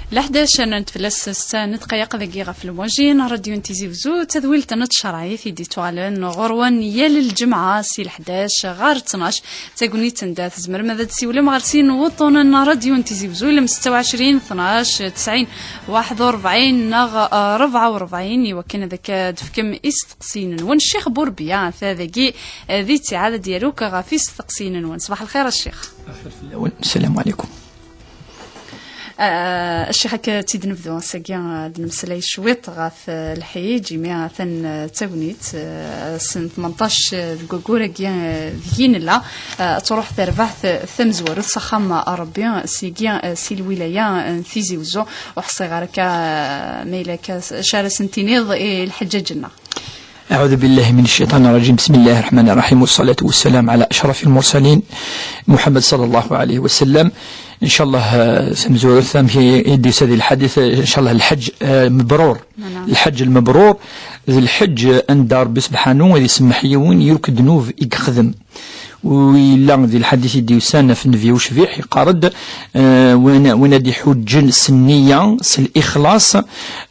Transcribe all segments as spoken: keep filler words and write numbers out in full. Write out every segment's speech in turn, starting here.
Leḥdac rnant fell-as setta n dqayeq dagi ɣef lmwaji n Radyu n Tizi Wezzu, d tadwilt n tcerɛit i d-ittuɣalen ɣur-wen yal lǧemɛa si leḥdac ɣer ttnac. D tagnit anda tzemrem ad d-siwlem ɣer sin wuṭṭunen n Radyu n Tizi Wezzu, ilem setta u ɛecrin, tnac, tesɛin, waḥed u rebɛin neɣ, eh, rebɛa u rebɛin, i wakken ad ak-d-fkem isteqsiyen-nwen. Ccix Burbiya ata dagi, eh, di ttiɛad ad d-yaruk ɣef isteqsiyen-nwen. Ṣbaḥ lxir a ccix. Lxir fell-awen. Sslam ɛlikum. Ah, ccix, akka tt-id-nebdu ass-agi, ad nemmeslay cwiṭ ɣef, eh, lḥiǧ, imi atan, eh, d tagnit, eh, ass n tmenṭac, eh, deg waggur-agi, eh, deg i nella. Eh, ad truḥ terbaɛt, eh, tamezwarut s axxam n Ṛebbi, sigi, eh, si lwilaya, eh, n Tizi Wezzu. Ur ḥṣiɣ ara akka, eh, ma yella akka, acu ara sen-tiniḍ i lḥeǧǧaǧ-nneɣ? أعوذ بالله من الشيطان الرجيم. بسم الله الرحمن الرحيم. والصلاة والسلام على أشرف المرسلين محمد صلى الله عليه وسلم. إن شاء الله, eh, tamezwarut, amek i d-yusa di lḥadit, eh, إن شاء الله الحج, eh, مبرور. نعم. الحج المبرور, d lḥeǧ anda Ṛebbi subḥanu ad isemmeḥ yiwen yakk ddnub i yexdem. U yella di lḥadit i d-yusan ɣef Nnbi ucbiḥ, yeqqar-d, eh, win, win ad iḥuǧǧen s nniya, s lixlaṣ,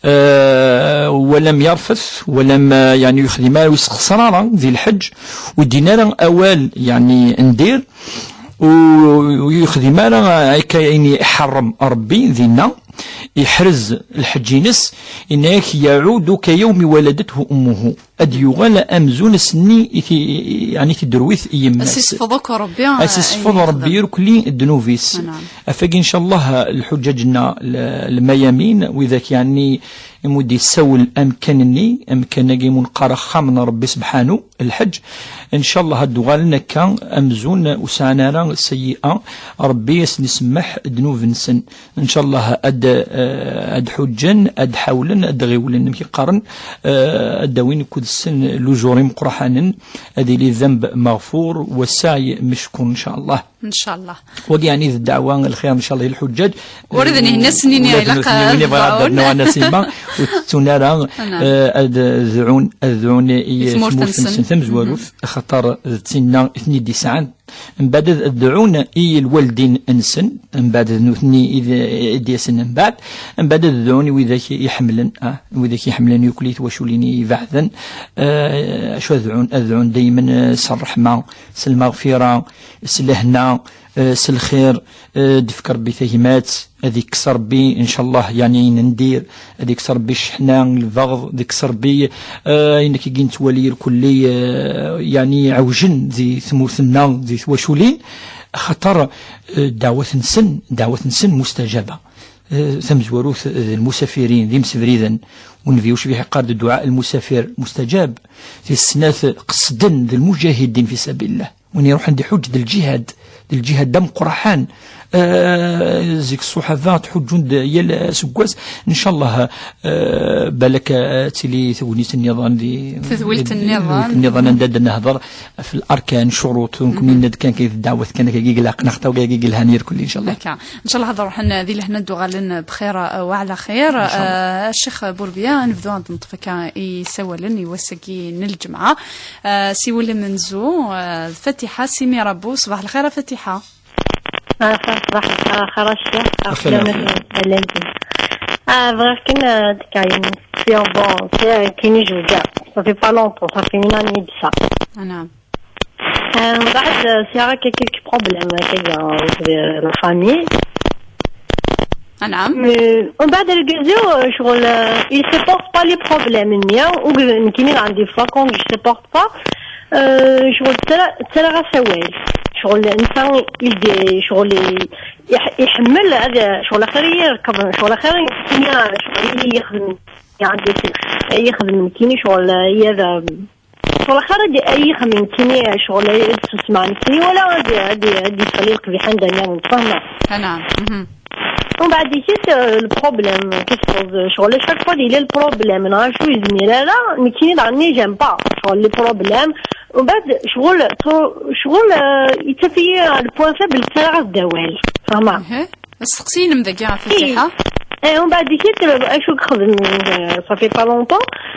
eh, ولم يرفث, ولم, eh, يعني, ur yexdim ara, ur yessexṣer ara di lḥeǧ, ur d-yenni ara awal, يعني, n dir, u, ur yexdim ara akka ayen iḥeṛṛem Ṛebbi dinna, iḥrez lḥeǧ-ines, yenna-yak: يعود كيوم ولدته أمه. Ad yuɣal amzun ass-nni i ti-, yeɛni tidderwit i yemma-s. Ad s-isfeḍ akk Ṛebbi, ad s-isfeḍ ayen Ṛebbi yexdem irkelli ddnub-is. Naɛam. Afagi, ncallah, lḥuǧǧaǧ-nneɣ, l-, lmayamin, widak, yeɛni, imu d-yessawel amkan-nni, amkan-agi imu neqqar axxam n Ṛebbi sebḥanu, lḥeǧ, ncallah ad d-uɣalen akka amzun ur sɛan ara sayyi'a, Ṛebbi ad sen-isemmeḥ ddnub-nsen. Ncallah ad, eh, ad ḥuǧǧen, ad ḥawlen, ad ɣiwlen, amek i qqaren, eh, ad d-awin akked-sen lujur imeqraḥanen, ad ili ddenb meɣfur, wa saɛy meckur, ncallah. Ncallah. Wagi, yeɛni, d ddeɛwa n lxir, ncallah, i lḥuǧǧaǧ. Ula d nihna s-nini ula d ilaq nutni, ad win yebɣa ad dɛun. Dɛun a simma, ur tettun ara, eh, ad dɛun, ad dɛun i tmurt-nsen tamezwarut, axaṭer d tinna i ten-id-yesɛan. Mbeɛd ad dɛun i lwaldin-nsen, mbeɛd d nutni i d, i d-yasen mbeɛd, mbeɛd ad dɛun i widak i ḥemmlen, ah, widak i ḥemmlen yukel i twaculin ibeɛden, eh, acu ad dɛun? Ad dɛun daymen, eh, s ṛṛeḥma, s lmeɣfira, s lehna, eh, s lxir, eh, d-ifk Ṛebbi tagmat, ad ikkes Ṛebbi, ncallah, yeɛni ayen n dir, ad ikkes Ṛebbi cceḥna, lbeɣḍ, ad ikkes Ṛebbi, eh, ayen akka i nettwali irkelli, eh, yeɛni ɛewjen di tmurt-nneɣ, di twaculin, axaṭer, eh, ddeɛwat-nsen, ddeɛwat-nsen mustajaba. Eh, tamezwarut, eh, d lmusafirin, d imsebriden. U Nnbi ucbiḥ iqqar-d: دعاء المسافر مستجاب. Tis snat, qesden d lmujahidin fi sabilillah. Win iruḥen d iḥuǧǧ d lǧihad, d lǧihad d ameqqraḥan. Eh, zik ṣṣuḥaba ttḥuǧǧun-d yal aseggas. Ncallah, eh, balak, eh, ad tili tegnit nniḍen di, tedwilt di, nniḍen. Tedwilt nniḍen anda ad nehder ɣef larkan, ccuruṭ, nekkni nna-d kan kif ddeɛwat kan akka i ilaqen, axaṭer akka i yelhan irkelli, ncallah. Akka. Ncallah ad ruḥen di lehna, ad d-uɣalen bxir, eh, wa ɛla xir. Ncallah. Eh, Ccix Burbiya, ad nebdu ad neṭṭef akka isawalen i wass-agi n lǧemɛa. Eh, siwel amenzu, eh, d Fatiḥa si Mirabou. Ṣbaḥ lxir a Fatiḥa. Ah, ṣbaḥ lxir, ah, xir a ccix. Lxir, lxir. Ah, bɣiɣ kan, eh, ad d-kkayen. Bon, c'est, euh, kini je veux dire, ça fait pas longtemps, ça fait une année de ça. Ah, naam. Euh, بعد, euh, c'est vrai qu'il y a quelques problèmes, euh, qu'il y a avec, euh, la famille. Ah, naam. Mais, ومن بعد الجزء, euh, شغل, euh, il supporte pas les problèmes, hein, ou que, كيما عندي des fois quand je supporte pas, euh, شغل ترى, ترى غير سوال. شغل الإنسان يدي, شغل ي-, يح-, يحمل هذا, شغل آخر يركب, شغل آخر يخدم, شغل يخدم. عندي يخدم كيني شغل هي ذا. شغل آخر دي أي يخدم كيني شغل يسمعني كيني ولا دي, دي, دي يصلي لك بحال دنيا متفهمة. نعم. مهم. ومن بعد يجي البروبليم كيف شغل شاك فوا دي لي البروبليم أنا شو يزمي لا لا نكيني دعني جنبا شغل لي بروبليم. ومن بعد شغل شغل, آه, يتفي البوان فيبل تاع الدوال. فهمة؟ أها. السقسي نمذجة في الصحة. إيه، ومن بعد كي تبع شو خدم, آه, صافي با لونتون.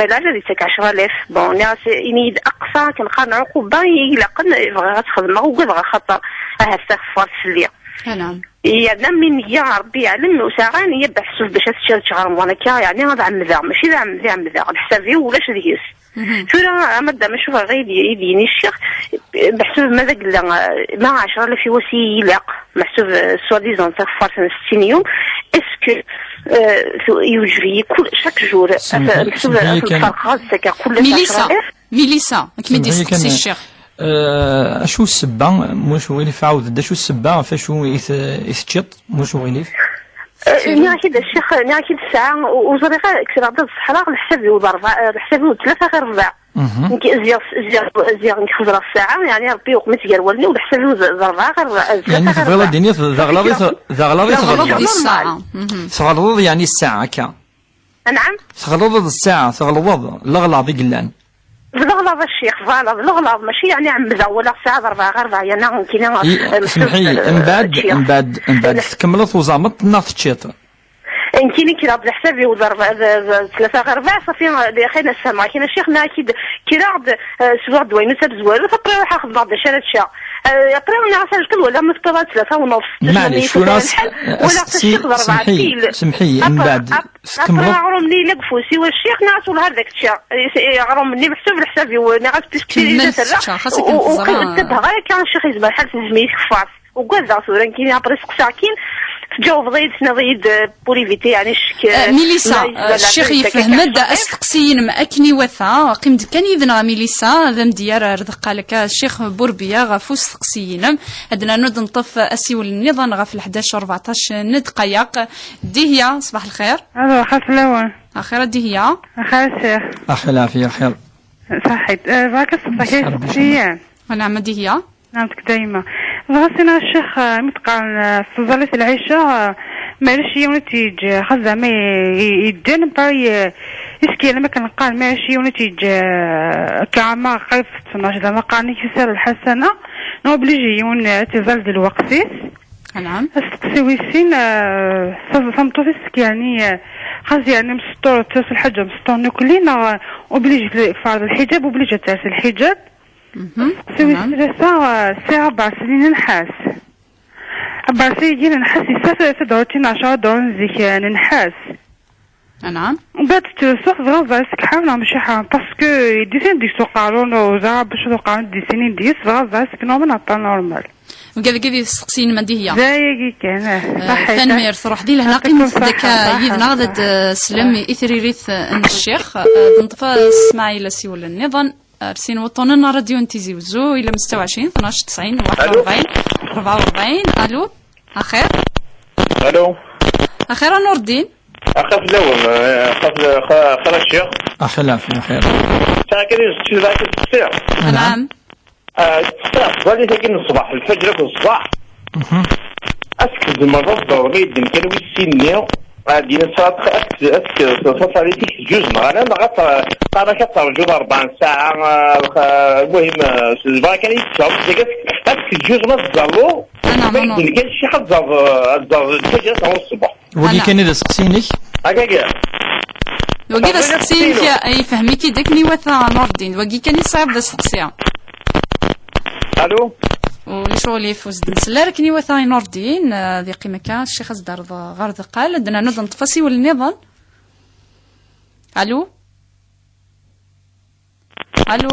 lmal ara ad ittak ɛecra alaf. Bon, nniɣ-as, ini-yi-d aqsa, akken qqaren, ɛuquba i ilaqen, bɣiɣ ad t-xedmeɣ, ugadeɣ axaṭer ahat taxeffart fell-i. Yerna mi nniya Ṛebbi yeɛlem, ur sɛiɣ ara nniya beḥsub bac ad teččiḍ ɣer Remḍan akka, yeɛni ad ɛemmdeɣ, mačči d aɛemmed i ɛemmdeɣ, leḥsab-iw ulac deg-s. Tura, a madam, acu bɣiɣ i d-, i d-yini ccix, beḥsub ma d agella, ma ɛecra alaf i wass i ilaq, meḥsub, eh, soi-disant taxeffart n settin yum, est-ce que, eh, tu-, yewjeb-iyi kul, chaque jour, meḥsub ad t-ferqeɣ, ad d-ttakeɣ kul ass Milisa, ɛecra alaf? Milisa, ad kem-id-isteqsi ccix. Eh, acu ssebba, muc uɣilif, ɛawed-d, acu ssebba ɣef acu i t-, i teččiḍ, muc uɣilif? Eh, nniɣ-ak-id, a ccix, nniɣ-ak-id ssaɛa, u-, ur ẓriɣ ara, kkreɣ-d ad ṣeḥraɣ, leḥsab-iw d ṛebɛa, eh, leḥsab-iw d tlata ɣir ṛebɛa. Mhm. Nekk ziɣ, ziɣ, ziɣ nekk xeẓreɣ ssaɛa, yeɛni Ṛebbi yuqem-itt gar wallen-iw, leḥsab-iw d, d ṛebɛa ɣir ṛebɛa, eh, d tlata ɣir ṛebɛa. Tebɣiḍ ad d-tiniḍ, d aɣlaḍ i te-, d aɣlaḍ i tɣelḍeḍ. Di ssaɛa. Mhm. Teɣleḍ yeɛni ssaɛa akka. Anɛam? Teɣleḍ-d ssaɛa, teɣleḍ, leɣlaḍ i yellan. D leɣlaḍ a ccix, voilà, d leɣlaḍ, mačči yeɛni ɛemmdeɣ walaɣ ssaɛa d ṛebɛa ɣir ṛebɛa, yeɛni nekkini, eh, semmeḥ-iyi, eh, mbeɛd, mbeɛd, mbeɛd tkemmleḍ tuẓameḍ neɣ teččiḍ? Nekkini kkreɣ-d leḥsab-iw d ṛebɛa, d, d, d tlata ɣir ṛebɛa, ṣafi, eh, xayen ad sfehmeɣ, kra ccix, nniɣ-ak-id, kkreɣ-d, eh, swiɣ ddwa-inu d tamezwarut, après ruḥeɣ xedmeɣ d acu ara ččeɣ. Eh, après nniɣ-as ajeṭṭiḍ wala ma tewwiḍ-d tlata u nneṣ, maɛlic, tura walaɣ-tt a ccix d ṛebɛa. Semmeḥ-iyi, semmeḥ-iyi, mbeɛd. Après aɣrum-nni yella deg ufus-iw a ccix, nniɣ-as wellah ad ak-ččeɣ. Aɣrum-nni meḥsub leḥsab-iw, nniɣ-as puisque tili da terra, ur ttebheɣ ara akka a ccix, yezmer lḥal tezmem-iyi tkeffart. Ugadeɣ tura nekkini, après seqsaɣ-kin, tǧawbeḍ-iyi-d, tenniḍ-iyi-d, eh, pour éviter, yeɛni ccek, eh, Milisa, ma yezmer, eh, ccix lɛali yefhem-d asteqsi-inem akken iwata. Qqim-d kan yid-neɣ a Milisa, ad am-d-yerr ar deqqal akka ccix Burbiya ɣef usteqsi-inem. Ad nernu ad neṭṭef asiwel nniḍen ɣef leḥdac u rbeɛṭac n ddqayeq. Dihya, ṣbaḥ lxir. Alo, axir fell-awen. Axir a Dihya. Axir a ccix. Axir lɛafiya, axir. Ṣaḥit. Eh, bɣiɣ ad sseqsaɣ kra isteqsiyen. Anɛam a Dihya. Nɛam-tek dayma. Bɣiɣ ad s-iniɣ a ccix, eh, mi d-qqaren, eh, s tẓallit n lɛica, eh, ma ulac yiwen i tt-yeǧǧ, eh, xas zeɛma i, i, yedden, pareil, eh, iskir, am akken neqqar, ma ulac yiwen i tt-yeǧǧ, eh, akka, ama qrib tettnac, zeɛma qqaren-ik sir lḥasana, neɣ obligé yiwen, eh, ad t-iẓall di lweqt-is. Anɛam. Asteqsi wis sin, eh, ta-, tameṭṭut-is, yeɛni, eh, xas yeɛni mseṭṭur, tettas lḥaǧa mseṭṭur nekni, neɣ, eh, obligé, ferḍ lḥiǧab, obligé ad ters lḥiǧab. Mhm. Asteqsi wis tlata, eh, sɛiɣ aberṣel n nnḥas. Aberṣel-agi n nnḥas yesɛa tadrutin ɛecra dṛuṛ n zik, eh, n nnḥas. Anɛam. Bad tettlusuɣ, tebɣiḍ ad as-k-ḥawleɣ, mačči ḥaram, parce que yeddi-ten deg-s uqerru, neɣ ẓriɣ bac ad uqerru deg-s, inin deg-s, tebɣiḍ ad as-k normal, aṭa normal. Wigad-agi d isteqsiyen, ma d-ihya. D ayagi kan, eh. Eh, ṣaḥit, eh. Tanemmirt, ruḥ di lehna, qqimet-d akka yid-neɣ, ad d-teslem i tririt, eh, n ccix. Eh, d-neṭṭef, eh, Smaɛil asiwel nniḍen. Ar sin wuṭṭunen n ṛṛadyu n Tizi Wezzu, ila mesta u ɛecrin, tnac, tesɛin, waḥed u rebɛin, rebɛa u rebɛin. Alu? Axir? Alu? Axir a Nurdin? Axir fell-awen, eh, axir, axir, axir a ccix. Axir lɛafya, axir. Ta kan i d-, d-, d-, d-, Anɛam. Ah, ttesseɣ tẓallit-agi n ṣṣbeḥ, lfajr akked ṣṣbeḥ. Mhm. Ad tzemreḍ ad teẓreḍ ma yedden kan wis sin-nni, ad d-yini ad tt-, ad tt-, ad tt-, taṣalit-ik tǧuz neɣ ala, neɣ ad t-, qqaren-ak ad terjuḍ rebɛa n ssaɛa, ah, lxa-, lmuhim, ah, s-, bɣa kan ad yi-d-tesɛuḍ, ad tt-, ad tt-tǧuzem ad tẓalluḍ, Anɛam, ma yedden kan ccix ad tẓalleḍ, ad tẓalleḍ lfajr ad teɣreḍ ṣṣbeḥ. Wagi kan i d aseqsi-inek? Hakagi. Wagi d aseqsi-inek, yefhem-ik-id akken iwata Nurdin. Wagi kan i tesɛiḍ d aseqsi. Alu? Ulac uɣilif, ur s-d-nsell ara akken iwata i Nurdin. Eh, ad yeqqim akka, ccix ad s-d-terreḍ ɣer deqqal. Ad d-nernu ad neṭṭef asiwel nniḍen. Alu? Alu?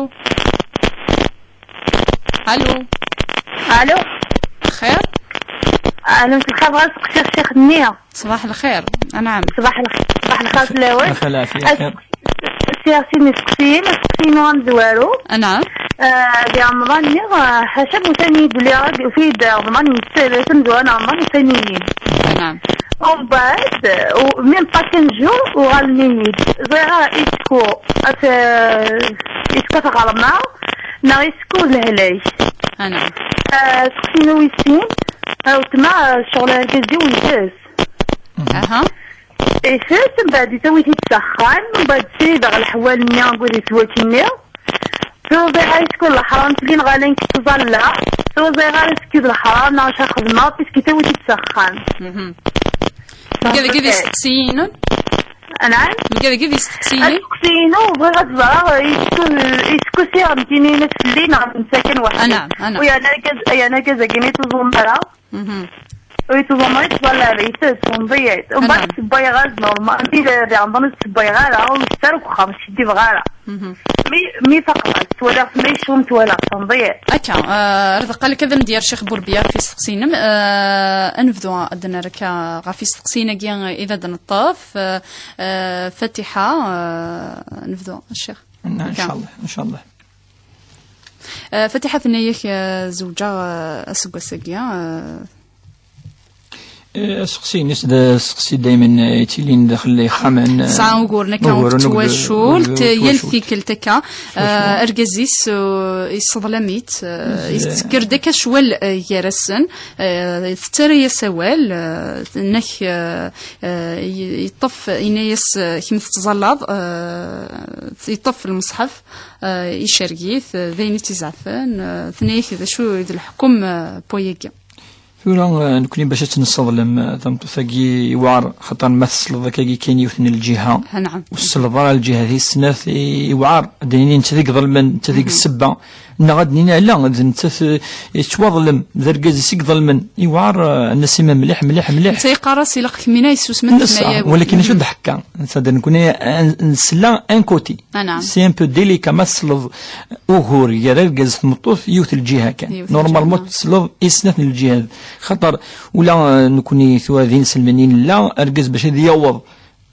Alu? Alu? Xir? Alu, mselxir, bɣiɣ ad seqsiɣ ccix-nni. Ṣbaḥ lxir, anɛam. Ṣbaḥ lx-, ṣbaḥ lxir fell-awen. Lxir, lɛafya, xir. Sɛiɣ sin iseqsiyen, aseqsi-inu amezwaru. Anɛam. Ah, di Remḍan-nni, ah, ḥaca ma usan-iyi-d liɣ, ufi-yi-d Remḍan yettal, d amezwaru n Remḍan usan-iyi-d. Anɛam. Umbeɛd, u-, même pas quinze jours, uɣalen-iyi-d. Ẓriɣ ara, est-ce que, at-, est-ce que tɣerma, neɣ est-ce que d lehlak? Anɛam. Ah, aseqsi-inu wis sin, a weltma, ah, ccɣel argaz-iw itess. Aha. Itess, mbeɛd yettawi-t-id s axxam, mbeɛd ssirideɣ leḥwal-nni akked leḥwayeǧ-nni. Ur ẓriɣ ara est-ce que d leḥram fell-i neɣ ala nekk ttẓallaɣ. Ur ẓriɣ ara est-ce que d leḥram neɣ acu ara xedmeɣ, puisque yettawi-t-id s axxam. Mhm. Wigad-agi d isteqsiyen-inu? Anɛam? Wigad-agi d isteqsiyen-inu? Asteqsi-inu, bɣiɣ ad ẓreɣ, est-ce que, est-ce que sɛiɣ nekk inin-as fell-i neɣ d netta kan weḥd-i? Anɛam, anɛam. U yeɛni argaz, yeɛni argaz-agi ma ur yettẓum ara? Mhm. Ur yettẓum ara, yettẓalla ara, itess, ur nḍiɛit. Umbeɛd ssewwayeɣ-as normal, mi d, d Remḍan ur ssewwayeɣ ara, ur itess ara deg uxxam, ur skiddibeɣ ara. Mhm. Mi, mi faqeɣ, ttwaliɣ-t ma yecɣel, twalaɣ-t, nḍiɛit. Akka, eh, ar deqqal-ik ad am-d-yerr Ccix Burbiya ɣef isteqsi-inem. Eh, ad nebdu ad d-nerr akka ɣef isteqsiyen-agi i d ad neṭṭef. Eh, eh, Fatiḥa, eh, nebdu, Ccix. Akka. Ncallah, ncallah. Eh, Fatiḥa tenna-yak, eh, zewǧeɣ, eh, aseggas-agi, eh. Eh, aseqsi-ines d aseqsi daymen, eh, yettilin daxel yexxamen, eh, tesɛa uguren akka n twacult, yal tikkelt akka, eh, argaz-is, eh, yesseḍlam-itt, eh, yettekker-d akka cwal, eh, gar-asen, eh, tettarra-yas awal, eh, tenna-k, eh, eh, y-, yeṭṭef, yenna-yas, eh, kemm tettẓallaḍ, eh, yeṭṭef lmeṣḥef, eh, icerreg-it, eh, d ayen i tt-izeɛfen, eh, tenna-yak d acu i d leḥkem, eh, n wayagi. Tura, eh, nekni bac ad tt-nesseḍlem, eh, tameṭṭut-agi yewɛer, xaṭer ma tesleḍ akkagi kan yiwet n lǧiha, ur tesleḍ ara lǧiha tis snat, i-, yewɛer. Ad d-nini netta i iḍelmen, netta i ssebba, neɣ ad d-nini ala, d nettat, eh, yettwaḍlem, d argaz-is i iḍelmen. Yewɛer, eh, ad nas-iniɣ mliḥ, mliḥ, mliḥ. Netta yeqqar-as ilaq kemmini yessusem, netta, walakin acu d-ḥekka? Netta d nekni, eh, nsella un côté. C'est un peu délicat ma tesleḍ ugur gar argaz d tmeṭṭut yiwet lǧiha kan. Yiwet lǧiha. Normalement tesleḍ i snat n lǧihad. Xaṭer ula, eh, nekni tura d inselmen i nella, argaz bac ad yaweḍ,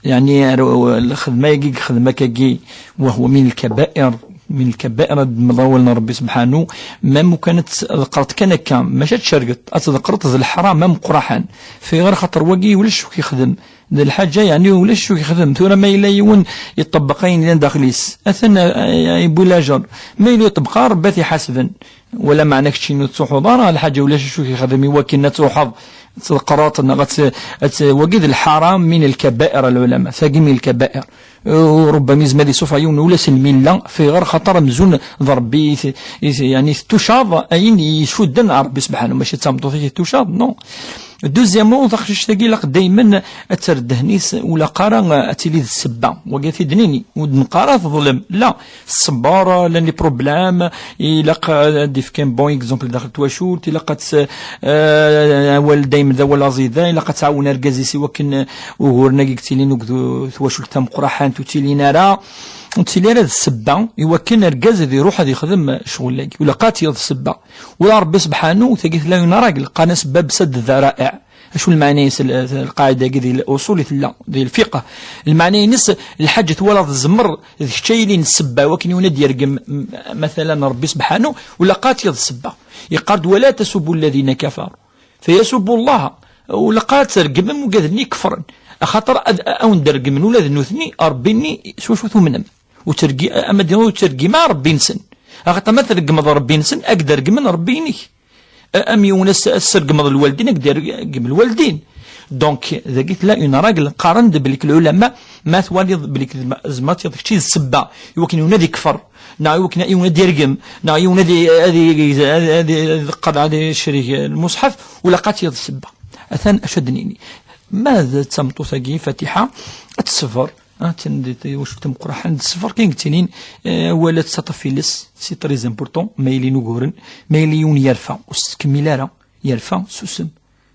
yeɛni, ar, eh, lxedma-agi i yexdem akkagi, وهو من الكبائر، من الكبائر, ad d-mel awal n Rebbi sebḥanu, même ukan ad tḍeqqreḍ kan akka, maca ad tcergeḍ, ad tḍeqqreḍ d leḥram ameqqraḥan. Fayɣer? Xaṭer wagi ulac acu k-yexdem. D lḥaǧa, yeɛni, ulac acu k-yexdem. Tura ma yella yiwen yeṭṭebbeq ayen yellan daxel-is, atan, eh, yewwi lajer. Ma yella yeṭṭebbeq ara, Rebbi ad t-iḥasben. Wala meɛna keččini ur tettruḥuḍ ara, lḥaǧa ulac acu k-yexdem i wakken ad truḥeḍ, ad tḍeqqreḍ, neɣ ad t-, ad t-, wagi d lḥaram, min lkabair, a lɛulama. Tagi min lkabair. U Rebbi yezmer ad isuffeɣ yiwen ula s lmilla, fayɣer? Xaṭer amzun d Rebbi i t-, i t-, yeɛni tettucaḍ ayen icudden ar Rebbi sebḥanu, mačči d tameṭṭut-ik i tettucaḍ, non. Deuxièmement, taqcict-agi ilaq daymen ad terr ddehn-is, ur ilaq ara ad tili d ssebba. Wagi ad t-id-nini, ur d-neqqar ara teḍlem. La, tṣebber, llan les problèmes, ilaq ad d-ifk un bon exemple daxel twacult, ilaq ad tt-, eh, awal daymen d awal aẓidan, ilaq ad tɛawen argaz-is i wakken uguren-agi yettilin akked twacult tameqqraḥant ur ttilin ara, ur ttili ara d ssebba i wakken argaz ad iruḥ ad ixdem ccɣel-agi. Ur ilaq ara ad tili d ssebba. Ula Ṛebbi sebḥanu, tagi tella une règle, qqaren-as bab sadd ddaraɛ. Acu lmeɛna-ines l-, lqaɛida-agi di l'usul i tella, di lfiqh? Lmeɛna-ines, lḥaǧa twalaḍ tzemmer d kečč ay yilin ssebba i wakken yiwen ad d-yergem, m-, matalan, Ṛebbi sebḥanu, ur ilaq ara ad tili d ssebba. Yeqqar-d: "ولا تسبوا الذين كفروا فيسبوا الله." Ur ilaq ara ad tregmem ugad-nni ikefren. Axaṭer ad, ad awen-d-regmen ula d nutni, Ṛebbi-nni s wacu tumnem. Ur ttergi-, ama d ur ttergim ara Ṛebbi-nsen. Axaṭer ma tregmeḍ Ṛebbi-nsen, ad k-d-regmen Ṛebbi-inek. A-, am yiwen ass, ass tregmeḍ lwaldin, ad k-d-yergem lwaldin. Donc, dagi tella une règle, qqaren-d belli lɛulama, ma twaliḍ belli zma-, zmat kečč i d ssebba, i wakken yiwen ad ikfer, neɣ i wakken yiwen ad d-yergem, neɣ yiwen ad i-, ad i-, ad i-, ad i-, ad iqeḍɛen, ad icrik lmuṣḥef, ur ilaq ara ad tili d ssebba. Atan acu ad d-nini. Ma d tameṭṭut-agi, Fatiḥa, ad teṣber, ah, tin di, di, wacu tameqqraḥant, d ṣṣber kan i yettinin, eh, wala ad tettaṭṭaf iles, c'est très important, ma yili uguren, ma yili yiwen yerfa, ur s-tkemmil ara, yerfa, susem,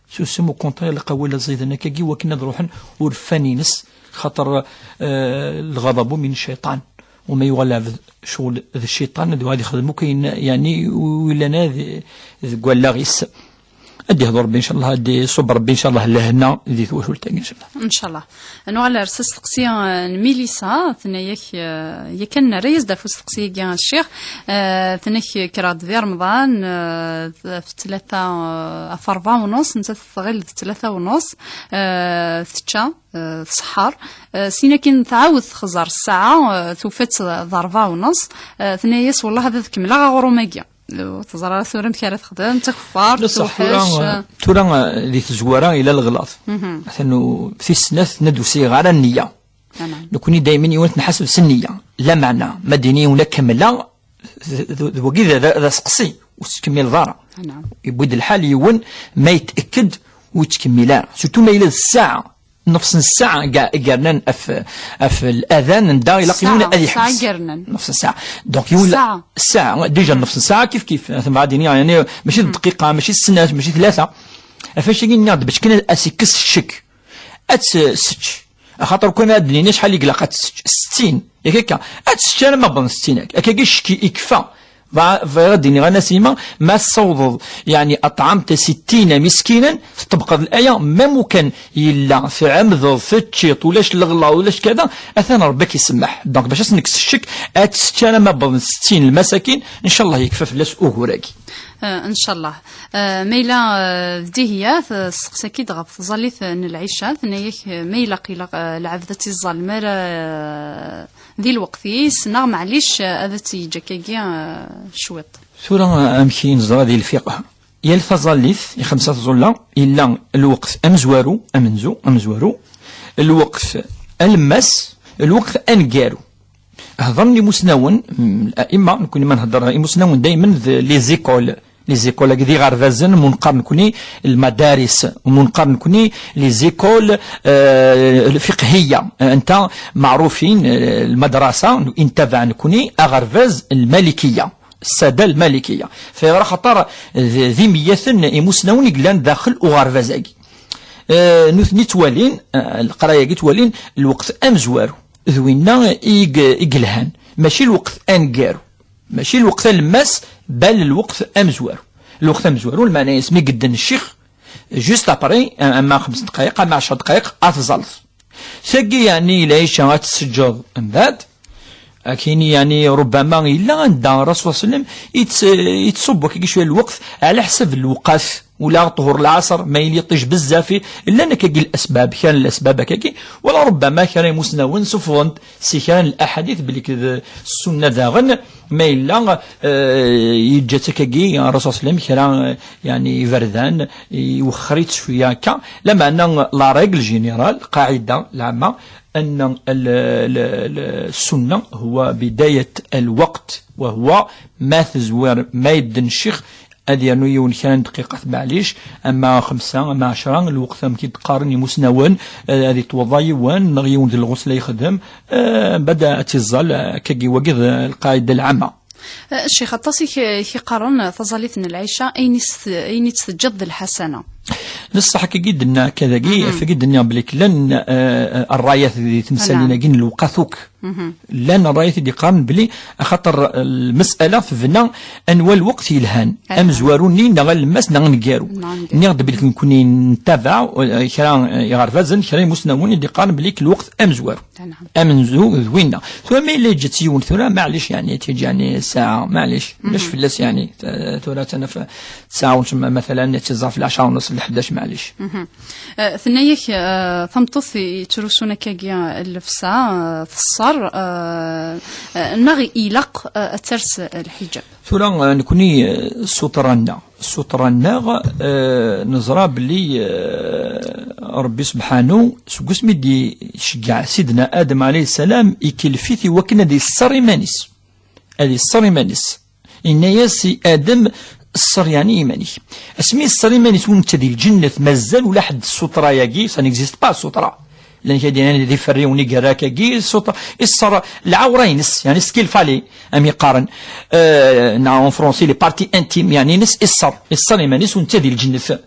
susem, au contraire, ilaq awal aẓidan akkagi, wakken ad ruḥen urfan-ines, xaṭer, eh, lɣaḍabu min cciṭan, u ma yuɣal lɛebd ccɣel d cciṭan, ad yuɣal ixdem akk ayen, yeɛni, ur illan ara di, deg wallaɣ-is. Ad d-ihḍu Ṛebbi, ncallah, ad d-iṣubb Ṛebbi, ncallah, lehna di twacult-agi, ncallah. Ncallah. Ad nuɣal ar s asteqsi, eh, n Milisa, tenna-yak, eh, yakan nerra-yas-d ɣef usteqsi-agi, a Ccix, eh, tenna-k kkreɣ-d di Remḍan, eh, f tlata, eh, ɣef ṛebɛa u nuṣ, nettat tɣil d tlata u nuṣ, eh, tečča, eh, tṣeḥḥer, eh, sin akin tɛawed texẓer ssaɛa, eh, tufa-tt d ṛebɛa u nuṣ, eh, tenna-yas: "Wellah ad kemmleɣ aɣrum-agi." Ur teẓri ara tura amek ara texdem, d takeffart, d ṣṣeḥ, tura, tuḥac. Tura, eh, di tezwara yella leɣlaḍ. Mhm. Atan u-, tis snat, tenna-d ur sɛiɣ ara nniya. Tamam. Nekni daymen yiwen ad t-nḥaseb s nniya. Lameɛna, ma d-ini yiwen ad kemmleɣ, d, d, d wagi d, d, d aseqsi, ur tettkemmileḍ ara. Tamam. Yewwi-d lḥal yiwen ma yet'ekked ur yettkemmil ara. Surtout ma yella d ssaɛa. Nefs n ssaɛa ga-, i yernan af, af l'adan, anda ilaq yiwen ad iḥbes. Ssaɛa i yernan. Nefs n ssaɛa. Donc, yiwen la-, ssaɛa. Ssaɛa, déjà nefs n ssaɛa kif kif. Atan bɣa ad iniɣ, yani, mačči d dqiqa, mačči d snat, mačči d tlata. Ɣef wacu-agi nniɣ-d, bac kan ad s-ikkes ccek. Ad tt-, sečč. Axaṭer kan ad d-nini acḥal i ilaq ad tečč. Settin. Yak akka. Ad tečč arma wwḍen settin akka. Akkagi ccek ikfa. Bɣa-, bɣiɣ ad d-iniɣ a Nasima, ma tessawḍeḍ, yeɛni, أطعمت ستين مسكينا, teṭṭebqeḍ laya, même ukan yella tɛemdeḍ, teččiḍ, ulac leɣlaḍ, ulac kada, atan Ṛebbi ad k-isemmeḥ. Donc, bac ad s-nekkes ccek, ad tečč arma wwḍen settin lmasakin, ncallah yekfa fell-as ugur-agi. Eh, ncallah. Eh, ma yella, eh, d Dihiya, testeqsa-k-id ɣef tẓallit n lɛica, tenna-yak, eh, ma ilaq, ilaq, eh, lɛebd ad tt-iẓẓal mi ara, eh, di lweqt-is, neɣ maɛlic, eh, ad tt-yeǧǧ akkagi, eh, cwiṭ. Tura, eh, amek i neẓra di lfiqh? Yal taẓallit, i xemsa tẓulla, yella lweqt amezwaru, amenzu, amezwaru, lweqt alemmas, lweqt aneggaru. Hedren imusnawen, mm, الأئمة, nekni ma nhedder imusnawen daymen d les écoles. Les écoles, d iɣerbazen, mu neqqar nekni المدارس, mu neqqar nekni les écoles, euh, الفقهية. Anta meɛrufin, euh, lmadrasa, i ntabaɛ nekni aɣerbaz lmalikiya. Ssada lmalikiya. Fayɣer axaṭer d, d imeyyaten imusnawen i yellan daxel uɣerbaz-agi. Eh, nutni ttwalin, eh, leqraya-agi ttwalin lweqt amezwaru. D winna i g-, i yelhan. Mačči lweqt aneggaru. Mačči lweqt alemmas, bal lweqt amezwaru. Lweqt amezwaru, lmeɛna-is mi yedden ccix, juste après, eh, ama xems dqayeq, ama ɛecra dqayeq, ad tẓalleḍ. Tagi, yeɛni, lɛica ad tt-teǧǧeḍ mbeɛd. Akini, yeɛni, ربما yella anda Rasul صلى الله عليه وسلم yett-, yettṣubb akkagi cwiya lweqt, ɛla ḥsab lewqat, ula ṭhur lɛaṣer, ma yella iṭij bezzaf, llan akkagi lasbab, kra n lasbab akkagi, wala ربما kra imusnawen sufɣen-d si kra n laḥadit belli d ssunna daɣen, ma yella, eh, yeǧǧa-tt akkagi Rasul صلى الله عليه وسلم kra, eh, yeɛni, iberdan, iwexxer-itt cwiya akka, lameɛna la règle générale, lqaɛida lɛamma, أن ال-، ال-، ال-، السنة هو بداية الوقت، وهو ma tezwar, ma yedden ccix, ad yernu yiwen kra n dqiqat, maɛlic, ama xemsa, ama ɛecra, lweqt amek i d-qqaren imusnawen, eh, ad itweḍḍa yiwen, neɣ yiwen d lɣusla yexdem, eh, bada ad tiẓẓal, eh, akkagi wagi d lqaɛida lɛama. Eh, ccix, aṭas i k-, i k-iqqaren taẓallit n lɛica, ayen i s-t-, ayen i tt-teǧǧiḍ d lḥasana. D ṣṣeḥ, akkagi d-nenna, akkadagi, akkagi d-nniɣ belli llan, eh, rrayat di temsalin-agi n lewqat akk. Llan rrayat i d-iqqaren belli axaṭer lmasala tebna anwa lweqt yelhan, amezwaru-nni neɣ alemmas neɣ aneggaru. Neɣ aneggaru. Nniɣ-d belli nekkni nettabaɛ, eh, kra, eh, iɣerbazen, kra imusnawen i d-iqqaren belli lweqt amezwaru. Amenzu d winna. Tura ma yella yeǧǧa-tt yiwen tura, maɛlic, yani, tiǧ, yani, ssaɛa, maɛlic. Ulac fell-as, yani, t-, tura tana f-, ssaɛa, ulac ma-, matalan, tiẓẓaf lɛecṛa u nus, lḥdac, maɛlic. Eh, tenna-yak, eh, tameṭṭut yettrusun akkagi, eh, llebsa, eh, teṣṣer, eh, eh, neɣ ilaq, eh, ad ters, eh, lḥiǧab? Tura, eh, nekni, eh, ssutra-nneɣ, ssutra-nneɣ, eh, neẓra belli, eh, Ṛebbi sebḥanu, seg wasmi d-iceggeɛ Sidna Adem ɛalayhi ssalam, ikellef-it i wakken ad iṣṣer iman-is. Ad iṣṣer iman-is. Inna-yas i Adem, ṣṣer, yani, iman-ik. Asmi iṣṣer iman-is u netta di lǧennet, mazal ula ḥedd ssutra-yagi, ça n'existe pas, ssutra. Llan kra d-yennan d iferriwen i yerra akkagi, ssutra, iṣṣer lɛawra-ines, yani, ce qu'il fallait, am iqqaren, euh, neɣ en français, les parties intimes, yani, ines iṣṣer, iṣṣer iman-is u netta di lǧennet.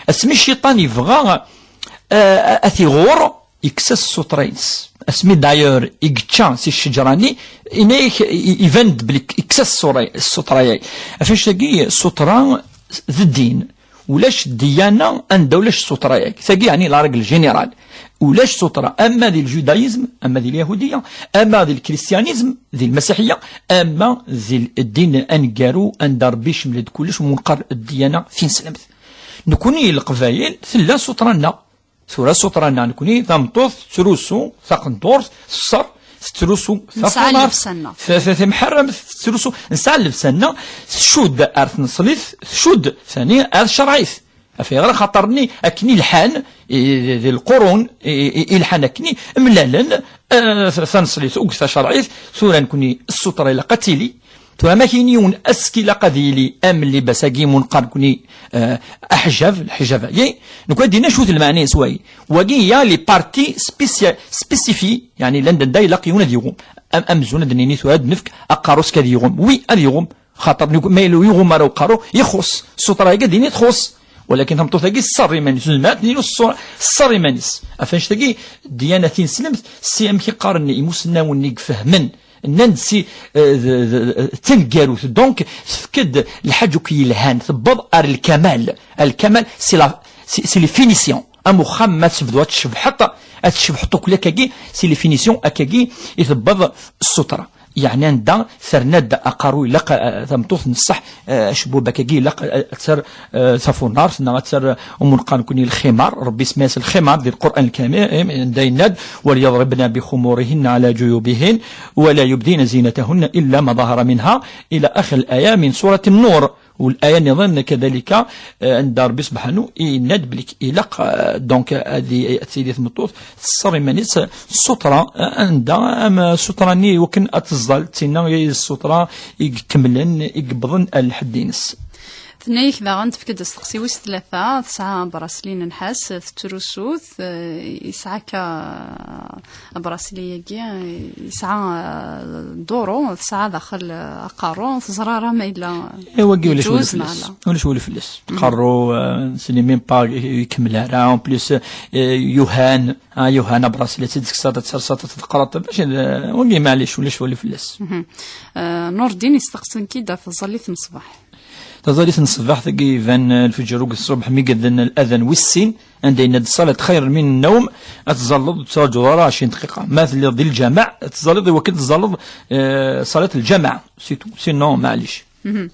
Asmi cciṭan yebɣa, euh, a, a t-iɣur, yekkes-as ssutra-ines. Asmi d'ailleurs i yečča si ccejra-nni, yenna-yak, i-, iban-d belli yekkes-as ssutra-, ssutra-yagi. Ɣef annect-agi, ssutra d ddin. Ulac ddiyana anda ulac ssutra-yagi. Tagi, yeɛni, la règle générale. Ulac ssutra, ama di ljudaïsme, ama di lyahudiya, ama di lkristiyanizm, di lmasiḥiya, ama di ddin aneggaru, anda Ṛebbi icemmel-d kullec, u nqqar ddiyana tineslemt. Nekni, Leqbayel, tella ssutra-nneɣ. Tura ssutra-nneɣ nekni, tameṭṭut tettrusu taqendurt, teṣṣer, tettrusu tafunart, llebsa-nneɣ. T-, t-, timḥerremt, tettrusu, nesɛa llebsa-nneɣ, tcudd ar tneṣlit, tcudd tani ar tcerɛit. Ɣef ayɣer? Axaṭer-nni akken i lḥan, i, di, di lqurun, i, i, i lḥan akken i mlalen, eh, taneṣlit akked tacerɛit, tura nekni ssutra ilaq ad tili, tura ma k-yini yiwen ass ilaq ad yili am llibas-agi mu neqqar nekni, eh, aḥjab, lḥjab-agi, nekni ad d-nini acu-t lmeɛna-is wagi. Wagi ya les parties spéci-, spécifiées, yeɛni llan anda ilaq yiwen ad yiɣum. Am-, amzun ad d-nini tura ad nefk aqerru-s ad yiɣum. Oui, ad yiɣum. Xaṭer nekni ma yella ur yiɣum ara uqerru, ixuṣ. Ssutra-agi ad d-nini txuṣ. Walakin tameṭṭut-agi tesseṛ iman-is, ur nezmir ad d-nini ur tesseṛ, tesseṛ iman-is. Ɣef annect-agi, ddiyana tineslemt, si amek i qqaren imusnawen i ifehmen, nnan-d si, eh, d, d, d taneggarut. Donc, tefk-d lḥaǧa akk yelhan, tewweḍ ar lkamal. Ar lkamal, c'est la, c'est, c'est les finitions. Am uxxam, ma tesbeddu ad tcebḥeḍ, ad tcebḥeḍ akk akkagi, c'est les finitions akkagi i tewweḍ ssutra. Yeɛni anda terna-d aqerru, ilaq, eh, tameṭṭut n ṣṣeḥ, eh, acebbub akkagi, ilaq, eh, ad terr, eh, tafunart, neɣ ad terr, eh, umunqan nekni lximar, Ṛebbi isemma-yas lximar di Lqur'an Lkarim, eh, anda yenna-d, وليضربن بخمرهن على جيوبهن ولا يبدين زينتهن إلا ما ظهر منها, إلى آخر الآية من سورة النور. U laya nniḍen kadalika, eh, anda Ṛebbi subḥanu yenna-d belli ilaq, eh, donc, ad i-, ad tili tmeṭṭut tesseṛ iman-is ssutra, eh, anda am ssutra-nni i wakken ad teẓẓal, d tinna i ssutra i ikemmlen, i yewwḍen ar lḥedd-ines. Tenna-yak daɣen, tefka-d asteqsi wis tlata, tesɛa abraslin n nnḥas, tettrusu-t, eh, yesɛa akka abrasli-agi, yesɛa, eh, duru, tesɛa daxel, eh, aqerru, teẓra ara ma yella... Eh, wagi ulac yeǧuz wala neɣ fell-as. Ala. Ulac wala fell-as. Mhm. Aqerru, eh, ce n'est même pas ikemmel ara. En plus, eh, yuhan, ah, yuhan abrasli, ad tt-id-tekkseḍ, ad tt-terseḍ, ad tt-tqerreḍ, mačči d, wagi maɛlic, ulac wala fell-as. Mhm. Eh, Nurdin yesteqsi-k-id ɣef tẓallit n ṣṣbeḥ. Taẓallit n ṣṣbeḥ, tagi iban, eh, lfeǧr akked ṣṣubḥ mi yedden ladan wis sin, anda yenna-d ṣṣalat xayrun min nnawm, ad tẓalleḍ ur tettraǧuḍ ara ɛecrin dqiqa. Ma telliḍ di lǧameɛ, ad tẓalliḍ i wakken tẓalleḍ, eh, ṣṣalat n lǧameɛ, c'est tout. Sinon, maɛlic. Mhm.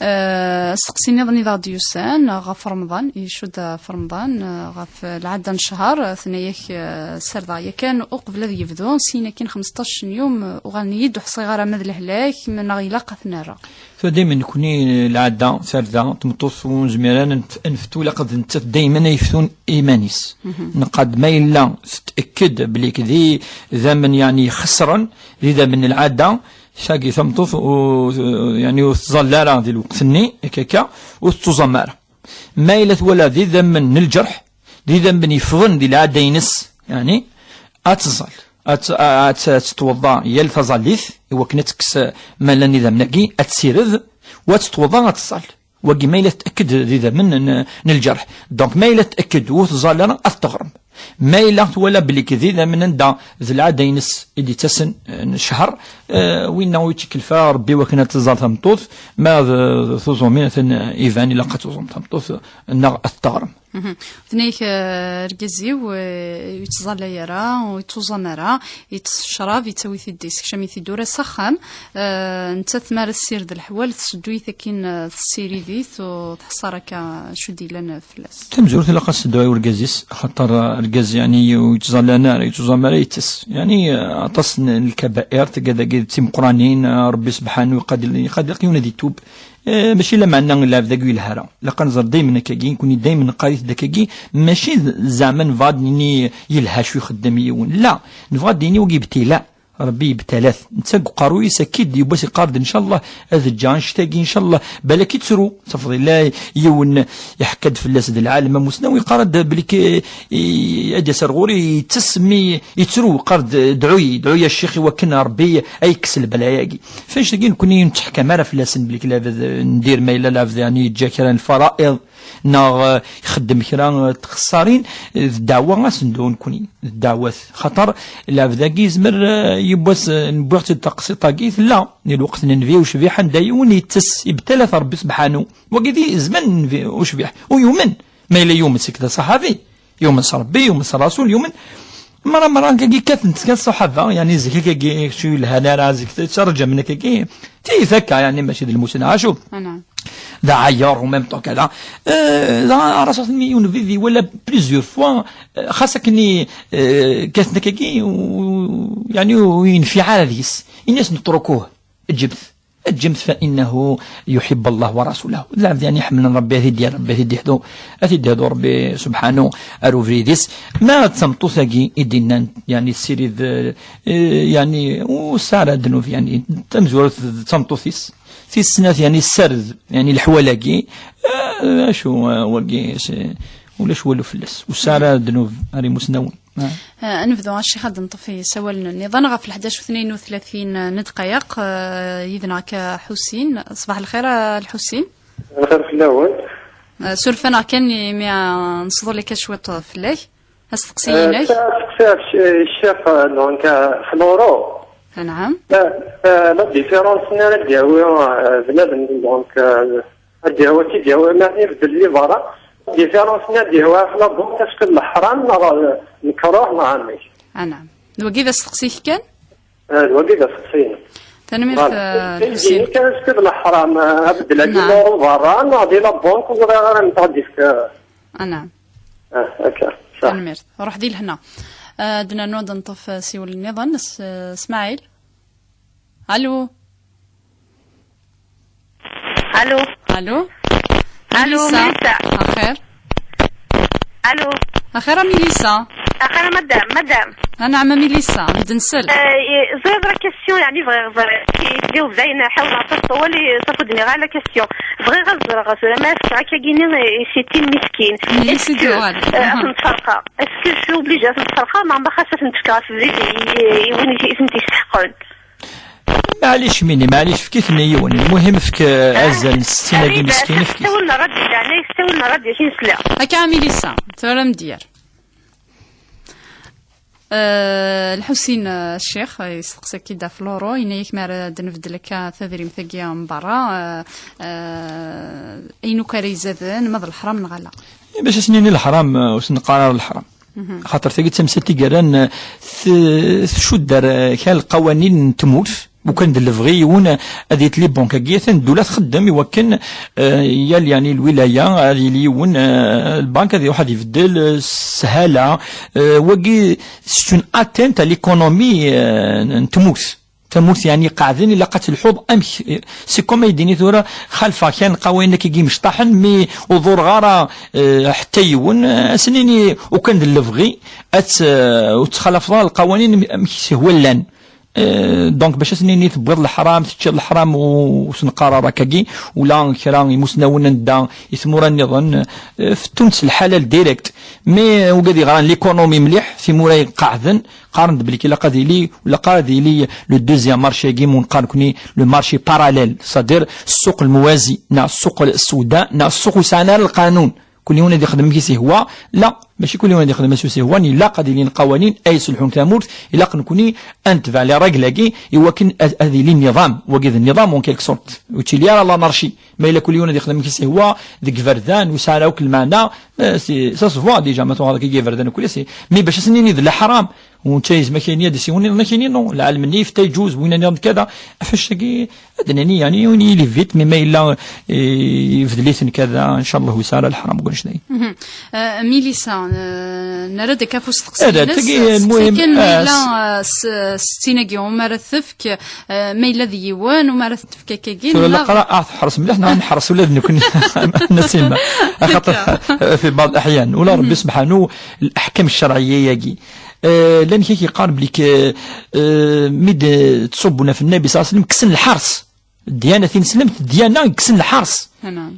Eh, asteqsi nniḍen i d aɣ-d-yusan ɣef Remḍan, icudd ɣef Remḍan, eh, ɣef lɛadda n ccher, eh, tenna-yak, eh, ssardeɣ yakan uqbel ad yebdu, syin akkin xmesṭac n yum, eh, uɣalen-iyi-d, ur ḥṣiɣ ara ma d lehlak, ma neɣ ilaq ad ten-rreɣ. Tura daymen nekni lɛadda, tarda, tmeṭṭut ur nezmir ara ad nef-, ad neftu, ilaq d nettat daymen ay yeftun iman-is. Mhm. Neqqar-d ma yella tet'ekked belli d idammen, yeɛni, ixeṣren, d idammen n lɛadda, Tagi tameṭṭut, u-, yani, ur tẓall ara di lweqt-nni, akka, akka, ur tettuẓam ara. Ma yella twala d idammen n lǧerḥ, d idammen yeffɣen di lɛada-ines, yani, ad tẓall. Ad t-, ad t-, ad tettweḍḍa yal taẓallit, i wakken ad tekkes, eh, ma llan idammen-agi, ad tessired, u ad tettweḍḍa ad tẓall. Wagi ma yella tetked d idammen n, n lǧerḥ. Donc, ma yella tetked ur tẓall ara, ad teɣrem. Ma yella twala belli d idammen anda d lɛada-ines i d-yettasen, eh, n ccher, eh, winna ur yettkellef ara Rebbi wakken ad tẓall tameṭṭut, ma d, d tuẓumin atan iban ilaq ad tuẓum tameṭṭut, neɣ ad teɣrem. Mhm. Tenna-yak, eh, argaz-iw, eh, ur yettẓallay ara, ur yettuẓam ara, yeṭṭes ccrab, yettawi-t-id, yessekcam-it-id ura s axxam. Eh, nettat mi ara tessired leḥwal, tesseddu-it akin, eh, tessirid-it, ur tḥeṣṣar akka acu d-yellan fell-as. Tamezwarut ilaq ad tseddu i urgaz-is, axaṭer, eh, argaz, yani, ur yettẓallan ara, ur yettuẓam ara, yettess. Yani, eh, aṭas n, n lkabair, tigad-agi d timeqqranin, eh, Rebbi sebḥanu iqad-, iqader yiwen ad itub. Eh, mačči lameɛna lɛebd-agi ur yelha ara. Ilaq ad nẓer daymen akkagi, nekkni daymen neqqar-it-d akkagi, mačči d, zeɛma nebɣa ad d-nini yelha acu ixeddem yiwen. La, nebɣa ad d-nini wagi ibtila. Rebbi yebtala-t. Netta deg uqerruy-is akkid yiwwas iqqar-d, ncallah ad ǧǧeɣ annect-agi, ncallah. Balak ittru, tafeḍ illa yiwen iḥekka-d fell-as d lɛalem amusnaw, yeqqar-d belli k-, i, ad d-yas ar ɣur-i, yettess mi yettru, yeqqar-d, "Dɛu-yi, dɛu-yi a ccix i wakken Rebbi ay yekkes lebla-agi." F annect-agi nekkni ur netteḥkam ara fell-asen belli k-, labad, eh, ndir ma yella labad, yani, yeǧǧa kra n lfara'iḍ, neɣ, eh, ixeddem kra, eh, n txessarin, eh, d ddeɛwa ad s-nedɛu nekkni, d ddeɛwat. Xaṭer labad-agi yezmer, eh, yiwwas, eh, newwiɣ-tt-id taqsiṭ-agi, tella di lweqt n nnbi ucbiḥ anda yiwen yettess, ibtala-t Rebbi sebḥanu. Wagi d zzman n nnbi ucbiḥ, u yumen. Ma yella yumen, c'est que d aṣaḥabi. Yumen s Rebbi, yumen s Rasul, yumen. Mara, mara, akkagi kkaten-d kan ṣṣaḥaba, yani, zik akkagi, kečč ur yelhan ara, zik tettarǧam akkagi. Tiyita akka, yani, mačči d lmusna, acu? Ana. D aɛeyyer, en même temps, kada. Euh, da, Rasul mi yiwen bidi, wala plusieurs fois, euh, xas akken i, euh, kkaten akkagi, u, yani, ur yenfiɛ ara deg-s. Ini-as, "Netrukuh, ǧǧemt." Ǧǧemt, فإنه يحب الله ورسوله. D lɛebd, yani, iḥemmlen Rebbi, ad t-id-yerr Rebbi, ad t-id-ihdu, ad t-id-ihdu Rebbi subḥanu ar ubrid-is. Ma d tameṭṭut-agi i d-innan, yani, ssirid, eh, yani, ur tesɛi ara ddnub, yani, tamezwarut d tameṭṭut-is. Tis snat, yani, tessared, yani, leḥwal-agi, eh, acu, eh, wagi, s-, ulac walu fell-as. Ur tesɛi ara ddnub ar imusnawen. Ah. Eh, ad nebdu, a Ccix, ad neṭṭef isawalen nniḍen ɣef leḥdac u tnayen u tlatin n ddqayeq, eh, yid-neɣ akka Ḥusin. Ṣbaḥ lxir, a Lḥusin. Lxir fell-awen. Eh, suref-aneɣ kan imi, ah, nesḍul akka cwiṭ fell-ak. Asteqsi-inek? Eh, asteqsi ɣef c-, ccix, eh, donc, eh, Floro. Anɛam. Eh, eh, la différence-nni ara d-yawi, eh, bnadem, donc, eh, ad d-yawi, ad tt-id-yawi, ma ibeddel di berra. Différence-nni ad d-yawi ɣef la banque, est-ce que d leḥram neɣ d lekruh neɣ amek? Anɛam. D wagi d asteqsi-k kan? Eh, d wagi d asteqsi-inu. Tanemmirt, voilà. Eh, Lḥusin. Kan, est-ce que d leḥram, eh, abeddel-agi Naam. Loro berra neɣ di la banque, ur ẓriɣ ara netta ad d-yefk, eh, Anɛam. Ah, akka, sax. Tanemmirt. Ruḥ di lehna. Eh, ad nernu ad neṭṭef, eh, siwel nniḍen. S-, eh, Smaɛil. Allo. Allo. Allo. Allo, Milissa. Milissa. Axir. Allo. Axir a Milissa. Axir a madame, madame. Anɛam a Milissa, ad nsel. Eh, ẓriɣ la question, yeɛni bɣiɣ ẓriɣ. Tjaweb dayen, ḥawleɣ aṭas ṭwal, i ṣafu d-nniɣ la question. Bɣiɣ ad ẓreɣ tura ma fkiɣ akka gini i sittin miskin. Milissa. Est-ce que, d-yuɣal. Eh, ad ten-ferqeɣ? Est-ce que je suis obligée ad ten-ferqeɣ, neɣ ma xas ad ten-fkeɣ ɣef brid i, i win i, i ten-yesteḥqen? Maɛlic, mini, maɛlic, efk-iten i yiwen. Lmuhim, efk, eh, azal n settin-agi miskin, efk-it. Ttawil n rradyu, yeɛni, ttawil n rradyu, akin sliɣ. Akka a Milissa, tura m-d-yerr. Eh, Lḥusin, eh, Ccix, eh, yesteqsa-k-id ɣef Floro, yenna-yak mi ara d-nbeddel akka tadrimt-agi n berra, eh, eh, ayen akk ara izaden, ma d leḥram neɣ ala? Eh, bac ad s-nini leḥram, eh, ur s-neqqar ara leḥram. Mhm. Axaṭer tagi d tamsalt i yerran, eh, t-, tcudd ar, eh, kra n lqawanin n tmurt, ukan d lebɣi yiwen, eh, ad yetli banque-agi, atan ddula txeddem i wakken, eh, yal, yani, lwilaya ad yili yiwen, eh, lbank ad iruḥ ad ibeddel, eh, s sshala, eh, wagi c'est une atteinte à l'économie, eh, n tmurt. Tamurt, yani, qeɛden, ilaq ad telḥuḍ amek, c'est comme ay d-ini tura, xalfeɣ kra n lqawanin akkagi imecṭaḥen, mi ur ḍureɣ ara, eh, ḥetta yiwen, eh, ad s-nini ukan d lebɣi, ad t-, eh, ur ttxalafeḍ ara lqawanin amek s-ihwa llan. Euh, donc, bac ad s-nini tewwiḍ leḥram, teččiḍ leḥram, u-, ur s-neqqar ara akkagi, ula kra imusnawen anda i tmura nniḍen, euh, fettun-tt lḥalal direct. Mais, euh, wigad yeɣran l'économie mliḥ, timura iqeɛden, qqaren-d belli ilaq ad yili, ilaq ad yili le deuxième marché-agi, mu neqqar nekni le marché parallèle, c'est-à-dire ssuq lmuwazi, neɣ ssuq ssewda, neɣ ssuq ur sɛan ara lqanun. Kul yiwen ad yexdem amek i s-ihwa. La, mačči kul yiwen ad yexdem amek i s-ihwa. Ilaq ad ilin qawanin ay yesselḥun tamurt. Ilaq nekni ad netbeɛ les règles-agi i wakken ad, ad yili nniḍam. Wagi d nniḍam, en quelque sorte. Ur yettili ara l'anarchie. Ma yella kul yiwen ad yexdem amek i s-ihwa, deg iberdan, ur yesɛi ara akk lmeɛna, eh, si, ça se voit déjà, ma tuɣeḍ akka iberdan akk, c'est, mais bac ad s-nini d leḥram, u netta yezmer ad k-yini ad isiwel niḍen, ad k-yini non, lɛalem-nni yefta yejuz, win niḍen kada, ɣef wacu-agi, ad d-nini, yani, win yili vite, mais ma yella, eh, yebdel-iten kada, ncallah ur yesɛi ara leḥram deg wanect-agi. Mhm. Euh, Milissa, euh, nerra-d akka ɣef usteqsi-ines, tagi, eh, المهم, kan ma yella, eh, s-, settin-agi, umi ara tefk, eh, ma yella d yiwen, umi ara tefk akkagi, tura neɣ laqra, ah, teḥres mliḥ, neɣ nḥres ula d nekni, Nasima. Axaṭer, fi بعض الأحيان, ula Rebbi sebḥanu, leḥkam ccerɛiyya-agi. Eh, llan kra yeqqaren belli k-, eh, mi d-, ttṣubbun ɣef Nnabi صلى الله عليه وسلم, kksen lḥers. Ddiyana tineslemt, ddiyana yekksen lḥers.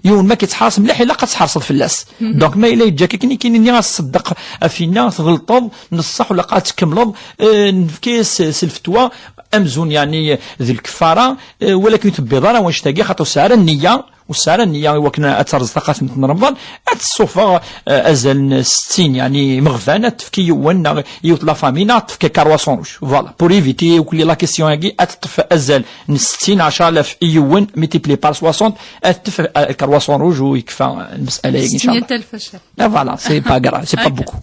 Yiwen ma k-yettḥers mliḥ, ilaq ad tḥerseḍ fell-as. Donc, ma yella yeǧǧa-k akken i k-nini, as-ṣeddeq ɣef winna, tɣelṭeḍ, neṣṣeḥ, ula ad tkemmleḍ, eh, nefka-yas s lfetwa, amzun, yeɛni, d lkeffara, eh, walakin ur tebbiḍ ara wanect-agi, xaṭer ur tesɛi ara nniya, ur tesɛi ara nniya i wakken ad terẓ taqasemt n Remḍan, ad tessufeɣ, eh, azal n settin, yeɛni, imeɣban, ad tefk i yiwen, neɣ yiwet la famille, neɣ ad tefk trois cents rouge. Voilà, pour éviter, ukli la question-agi, ad teṭṭef azal n settin, ɛecra alaf i yiwen, multiplié par soixante, ad teṭṭef, eh, trois cents rouge u yekfa lmesala-agi, ncallah. Ttmeyya alef. Ah, voilà, c'est pas grave, c'est pas beaucoup.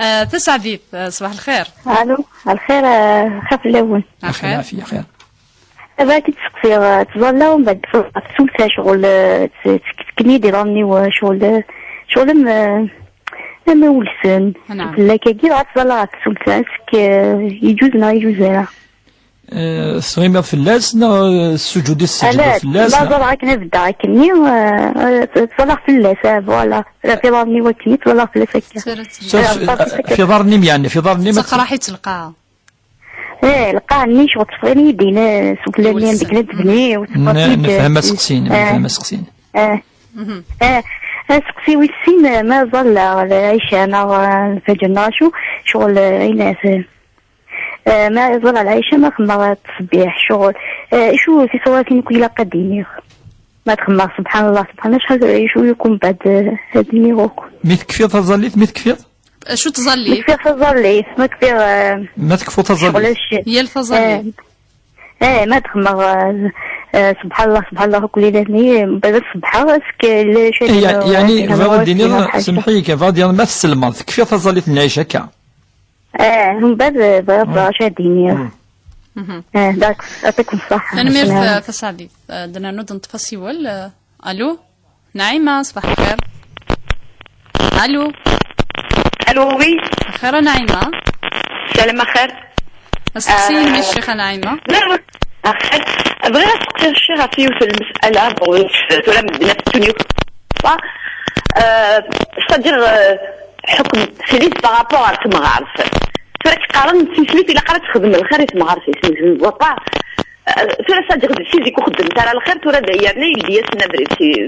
Euh, Tasaɛdit, euh, ṣbaḥ lxir. Allô, lxir, euh, xef lawen. Axir. Axir, axir. Bɣiɣ ad k-id-seqsiɣ, euh, ttẓalla u mbeɛd tsulta ccɣel, euh, tt-, tt-, tekni-d iḍarren-iw, euh, ccɣel, euh, ccɣel am, euh, am awlsen. Anɛam. Tella kagi, dɣa ttẓalla ɣef tsulta, est-ce que, euh, yeǧuz neɣ yeǧuz ara? Eh, tesɣimiḍ fell-as, neɣ, eh, tessuǧǧuḍ i tesseǧǧuḍ fell-as, la neɣ? Ẓalleɣ akken ad beddeɣ akkenni, eh, eh, ẓalleɣ fell-as, eh, voilà. Fi iḍarren-iw akkenni, ẓalleɣ fell-as akka. Fi iḍarren-im, yeɛni, fi iḍarren-im. Taqraḥ-itt lqaɛa. Eh, lqaɛa-nni, ccɣel teffeɣ-iyi-d, eh, s ufella-nni, am deg la tebni, u teffeɣ-d, nefhem aseqsi-inem, eh, nefhem aseqsi-inem. Eh. Eh, aseqsi wis sin, eh, ma ẓalleɣ, eh, Ɛica, neɣ, eh, lfajr, neɣ acu, ccɣel, eh, ayen, eh, Eh, ma ẓalleɣ lɛica, ma xemmeɣ ttṣebbiḥ, ccɣel. Eh, acu tiṣuratin akk ilaq ad d-iniɣ? Ma txemmeɣ, subḥan Allah, subḥan Allah, acḥal, acu yakk mbeɛd, eh, ad d-iniɣ akk? Mi tekfiḍ taẓallit, mi tekfiḍ? Acu tẓallit? Mi kfiɣ taẓallit, ma kfiɣ, eh, ma tekfuḍ taẓallit? Ccɣel, ac-, yal taẓallit. Eh, eh, ma d-xemmeɣ, eh, eh, subḥan Allah, subḥan Allah, akk lila-nni, mbeɛd ad ṣebḥeɣ, est-ce que le chef, eh, ya-, yeɛni, bɣiɣ ad d-iniɣ, semmeḥ-iyi kan, bɣiɣ ad d-iniɣ, ma tselmeḍ, tekfiḍ taẓallit n lɛica akka? Eh, mbeɛd, eh, bɣiɣ, bɣiɣ ad d-iniɣ. Eh, d'accord, yɛṭikum ṣṣeḥḥa. Tanemmirt, eh, Tasaɛdit. Eh, ad nernu ad neṭṭef asiwel, eh, allô? Naɛima, ṣbaḥ lxir. Allô? Allô, oui. Axir a Naɛima. Salam axir. Asteqsi-inem, eh, ccix a Naɛima. Axir. Bɣiɣ ad seqsiɣ ccix ɣef yiwet n lmesala, bon, tura medden akk ttun yiwet. Euh, c'est-à-dire, euh, ḥukm teslit par rapport ar temɣart. Tura k-qqaren tislit ilaq ara texdem lxir i temɣart-is, mais je ne vois pas. Euh, tura, c'est-à-dire, si zik ur xeddment ara lxir, tura d yerna yeldi-asen abrid. C'est,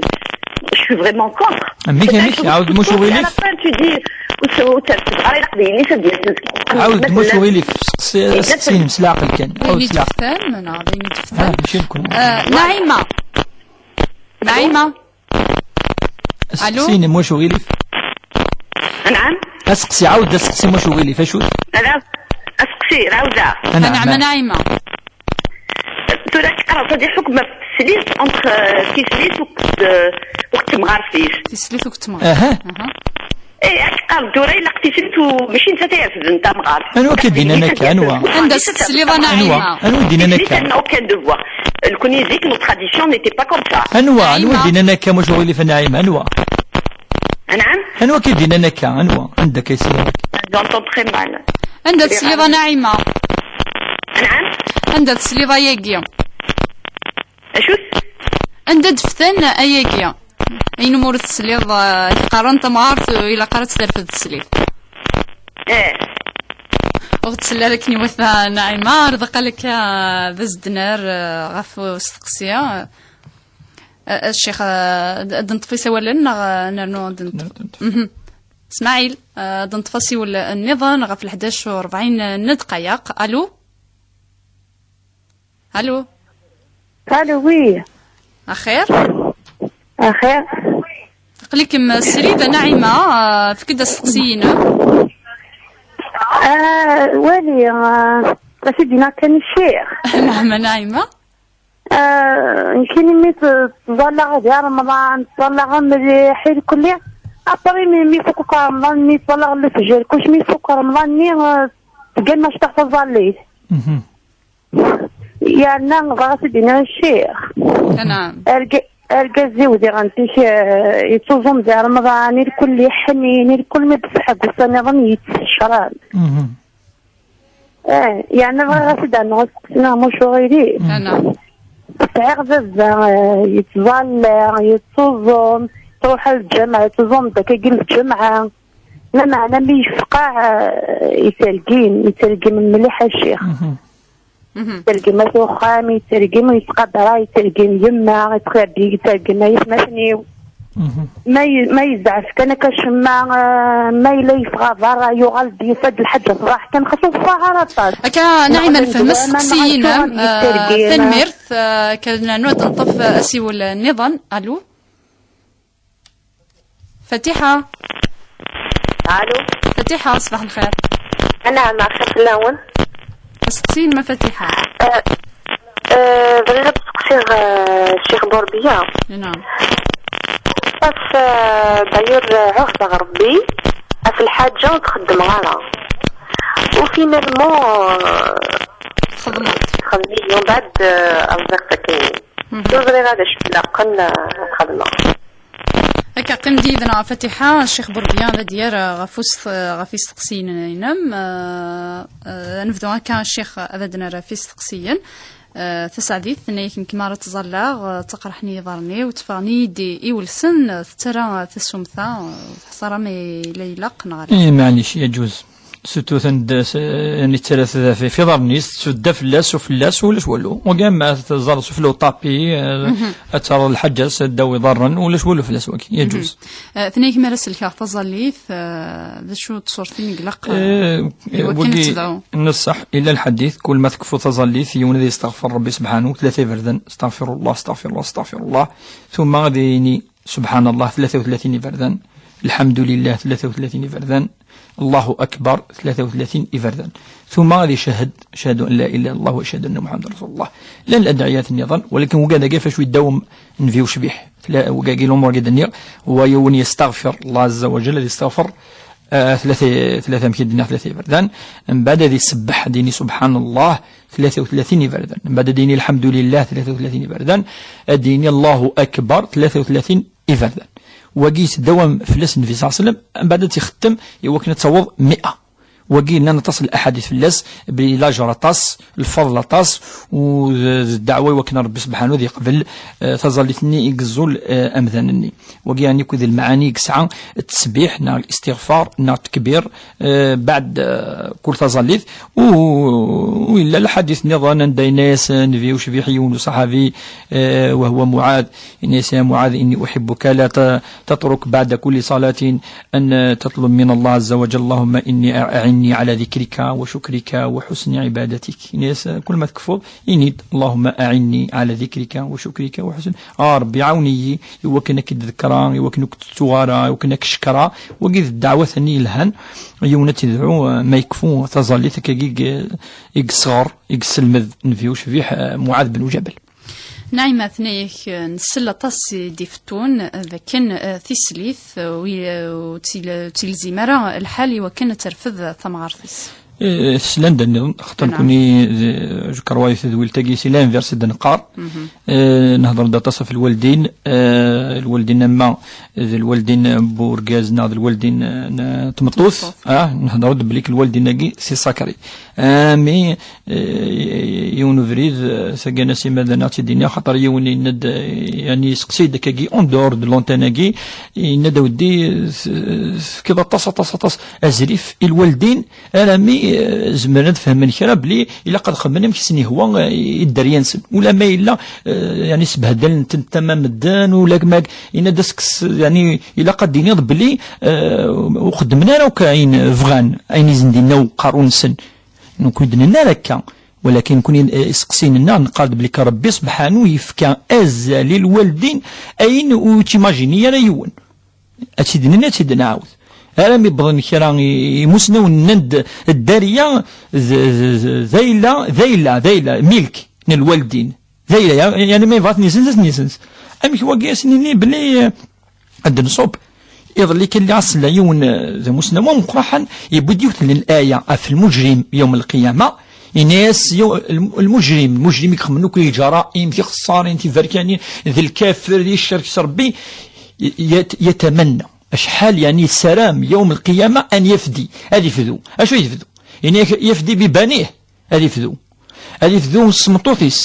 je suis vraiment contre. Amek, amek, ɛawed, muc uɣilif. À la fin, tu dis, ur s-, ur terfed ara, ilaq d yelli-s ad d-yasen. Ɛawed, muc uɣilif, seqsi-, seqsi-inem s leɛqel kan. Ɛawed s leɛqel. D ayen i d-teftam, neɣ d ayen i d-teftam? Ah, mačči nekni. Euh, Naɛima. Naɛima. Allô? Aseqsi-inem, muc uɣilif. Anɛam? Aseqsi, ɛawed aseqsi, muc uɣilif, acu-t? Ala, aseqsi, ɛawdeɣ. Anɛam, anɛam, a Naɛima. Tura, qqareɣ, c'est-à-dire, ḥukm teslit entre, euh, tislit akked, euh, akked temɣart-is. Tislit akked temɣart. Aha. Aha. Eh, ad qqareɣ, tura ilaq tislit u mačči nettat ay irefden tamɣart. Anwa k-id-yennan akka? Anwa? Anda s-tesliḍ a Naɛima? Anwa? Anwa i d-yennan akka? Tislit n'a aucun devoir. Nekni zik, notre tradition n'était pas comme ça. Anwa? Anwa i d-yennan akka, muc uɣilif a Naɛima? Anwa? Anɛam? Anwa k-id-yennan akka? Anwa? Anda akka i sliɣ? J'entends très mal. Anda tesliḍ a Naɛima? Anɛam? Anda tesliḍ ayagi? Acu-t? Anda d-ftan ayagi? Ayen umi ur tesliḍ, eh, qqaren tamɣart, eh, ilaq ara tt-terfed teslit. Eh. Ur ɣ-d-telli ara akken iwata Naɛima, ar d aqal akka d as-d-nerr, eh, ɣef usteqsi. Eh, eh, Ccix, eh, d-, ad neṭṭef isawalen neɣ, eh, nernu ad neṭṭef? Nernu ad neṭṭef. Mhm. Smaɛil, eh, ad neṭṭef asiwel nniḍen ɣef leḥdac u rebɛin n ddqayeq. Alu? Alu? Alu, oui. Axir? Axir. Aql-ikem srid a Naɛima, eh, efk-d asteqsi-inem. Ah, wali, ah, acu d-yenna kan ccix. Naɛma, Naɛima. Ah, nekkini mi t-, ttẓallaɣ di Remḍan, ttẓallaɣ mliḥ irkelli. Après, mi, mi fukkeɣ Remḍan, mi ttẓallaɣ lefjer, kuc mi fukkeɣ Remḍan-nni, ah, tgan ma ctaɣ taẓallit. Mhm. Yerna bɣiɣ ad d-iniɣ ccix. Anɛam. Arga-, argaz-iw diɣen tik, eh, yettuẓum di Remḍan, irkelli ḥnin, irkelli mi d-tṣeḥ deg ussan-nniḍen yettecrab. Mhm. Eh, yerna bɣiɣ ad t-id-rnuɣ asteqsi-nni, muc uɣilif. Anɛam. Sɛiɣ baba, eh, yettẓalla, yettuẓum, truḥ ar lǧameɛ, yettuẓum-d akkagi lǧemɛa. Lameɛna mi yefqeɛ, eh, yettergim, yettergim mliḥ a ccix. Mhm. Mhm. Yettergim at uxxam, yettergim, yettqadar, yettergim yemma, yettqadar, yettergim aytmaten-iw. Mhm. Ma ye-, ma yezɛef kan akka ccemma, eh, ma yella yeffeɣ ɣer berra, yuɣal-d yufa-d lḥaǧa ṣṣbeḥ kan, xas ur teffeɣ ara aṭas. Akka, Naɛima, neɣlen nefhem deg waman, asteqsi-inem, neɣ eh, yettergim. Tanemmirt, eh, kan nernu ad neṭṭef, eh, asiwel nniḍen. Alu? Fatiḥa. Alu. Fatiḥa, ṣbaḥ lxir. Anɛam, lxir fell-awen. Asteqsi-inem a Fatiḥa. Eh, eh, bɣiɣ ad steqsiɣ, eh, Ccix Burbiya. Naɛam. Parce, eh, d'ailleurs, eh, ɛuhdeɣ Rebbi ɣef lḥaǧa ur txeddmeɣ ara. U finalement, eh, txedmeḍ. Txedmeḍ, mbeɛd, eh, rẓiɣ takaynin. Mhm. Ur ẓriɣ ara d acu ilaqen, eh, ad xedmeɣ. Akka, qqim-d yid-neɣ a Fatiḥa, Ccix Burbiya ad d-yerr ɣef ust-, ɣef isteqsiyen-inem. Eh, eh, ad nebdu akka, Ccix, ad d-nerr ɣef isteqsiyen. Eh, Taseɛdit tenna-yak, nekk mi ara ttẓallaɣ, eh, ttaqerḥen yiḍarren-iw, tteffɣen-iyi-d iwelsen, eh, tettarra tasumta, eh, ur teḥṣa ara ma yella ilaq neɣ ala. Eh, maɛlic, yaǧuz. Surtout anda s-, yani, tettara-t fi, fi iḍarren-is, tsudda fell-as, u fell-as, ulac walu. Wagi, ma teẓẓareḍ sufella uṭapi, eh, ad terreḍ lḥaǧa-s ddaw iḍarren, ulac walu fell-as wagi, yaǧuz. Eh, tenna-yak mi ara sellkeɣ taẓallit, eh, d acu n tṣurtin i ilaq, eh, eh, i wakken ad tedɛu? Neṣṣaḥ, ila lḥadit, kul ma tekfuḍ taẓallit, yiwen ad yesteɣfer Rebbi sebḥanu, tlata iberdan, astaɣfirullah, astaɣfirullah, astaɣfirullah, ثم ad yini, سبحان الله ثلاثة وثلاثين iberdan, الحمد لله ثلاثة وثلاثين iberdan, الله أكبر ثلاثة وثلاثين iberdan. ثم ad icehhed, أشهد أن لا إله إلا الله وأشهد أن محمدا رسول الله. Llan ladɛiyat nniḍen, walakin wagi d acu idawem nnbi ucbiḥ. Tla-, wagi l'umur i d-nniɣ, wa yiwen yestaɣfir Allah Azza wa Jalla, ad yestaɣfir, eh, tlata, tlata, amek i d-nniɣ, tlata iberdan. Mbeɛd ad isebbeḥ, ad yini سبحان الله ثلاثة وثلاثين iberdan. Mbeɛd ad yini الحمد لله ثلاثة وثلاثين iberdan. Ad yini الله أكبر ثلاثة وثلاثين iberdan. Wagi yettdawam fell-as Nnbi صلى الله عليه وسلم, mbeɛd ad t-ixettem i wakken ad taweḍ مائة. Wagi llan aṭas n laḥadit fell-as, belli lajer aṭas, lfeḍl aṭas, u d, d ddeɛwa i wakken Rebbi sebḥanu ad yeqbel, eh, taẓallit-nni i yeẓẓul, eh, amdan-nni. Wagi yeɛni akk d lmaɛani i yesɛa ttesbiḥ, neɣ listiɣfar, neɣ ttekbir, eh, baɛd, eh, kul taẓallit. U, u yella lḥadit nniḍen anda yenna-yas, eh, Nnbi ucbiḥ i yiwen uṣaḥabi, eh, وهو معاذ, yenna-yas: يا معاذ، إني أحبك، لا ت-، تترك بعد كل صلاة أن تطلب من الله عز وجل: اللهم إني أعني على ذكرك وشكرك وحسن عبادتك. Yenna-yas, eh, kul ma tekfuḍ, ini-d: اللهم أعني على ذكرك وشكرك وحسن. A Rebbi, ɛawen-iyi i wakken ad k-id-ḍekkreɣ, i wakken ur k-ttuɣ ara, i wakken ad k-cekkreɣ. Wagi d ddeɛwat-nni yelhan, yiwen ad t-idɛu, eh, ma yekfu taẓallit akkagi i, i yesɣer, i yesselmed Nnbi ucbiḥ, eh, Muɛad ben Ǧabal. Naɛima, tenna-yak, eh, nsell aṭas i d-ifettun, eh, d akken, eh, tislit, eh, ur, eh, ur tt-, ur tt-ilzim ara lḥal i wakken ad terfed tamɣart-is. Eh, teslan-d nniḍen, xaṭer nekkni, eh, je crois, tedwilt-agi, c'est l'inverse i d-neqqar. Mhm. Eh, nehder-d aṭas ɣef lwaldin, eh, lwaldin ama d lwaldin n urgaz neɣ d lwaldin n tmeṭṭut. Tmeṭṭut. Ah, nehder-d belli lwaldin-agi c'est sacré. Ah, mais, eh, yiwen ubrid, eh, tagana s imadan ad tt-id-iniɣ, xaṭer yiwen yenna-d, eh, yani, yesteqsi-d akkagi, en dehors de l'antenne-agi, yenna-d: a weddi, eh, tefkiḍ aṭas, aṭas, aṭas azrif i lwaldin, armi Eh, zemren ad fehmen kra belli ilaq ad xedmen amek i sen-ihwa, eh, i dderya-nsen. Ula ma yella, eh, yani, sbehdalen-ten tama medden, ula ma, yenna-d askes, yani, ilaq ad d-tiniḍ belli, eh, ur xeddmen ara akk ayen bɣan, ayen i sen-d-yenna uqerru-nsen. Nekk ur d-nenna ara akka, walakin nekni, eh, iseqsiyen-nneɣ neqqar-d belli kan Rebbi Sebḥanu yefka azal i lwaldin, ayen ur tt-imajini ara yiwen. Ad tt-id-nini, ad tt-id-nɛawed. Armi wwḍen kra i, imusnawen nnan-d dderya d, d, d, d ayla, d ayla, d ayla, milk n lwaldin. D ayla, ya-, yani ma yebɣa ad ten-yessens, ad ten-yessens. Amek wagi ad s-nini belli, eh, ad d-nṣubb? Iḍelli kan lliɣ ass-a yiwen, eh, d amusnaw ameqqraḥen, yewwi-d yiwet n laya ɣef lmujrim yawm lqiyama, yenna-yas yaw-, lm-, lmujrim, lmujrim i ixedmen akk lǧaraim, tixeṣṣarin, tiberkanin, d lkafir, d yeccerk s Rebbi, y-, yat-, yatamanna. Acḥal, yani, yessaram yawm lqiyama an yafdi, ad ifdu. Acu ad ifdu? Yenna-yak yafdi bi banih, ad ifdu. Ad ifdu s tmeṭṭut-is.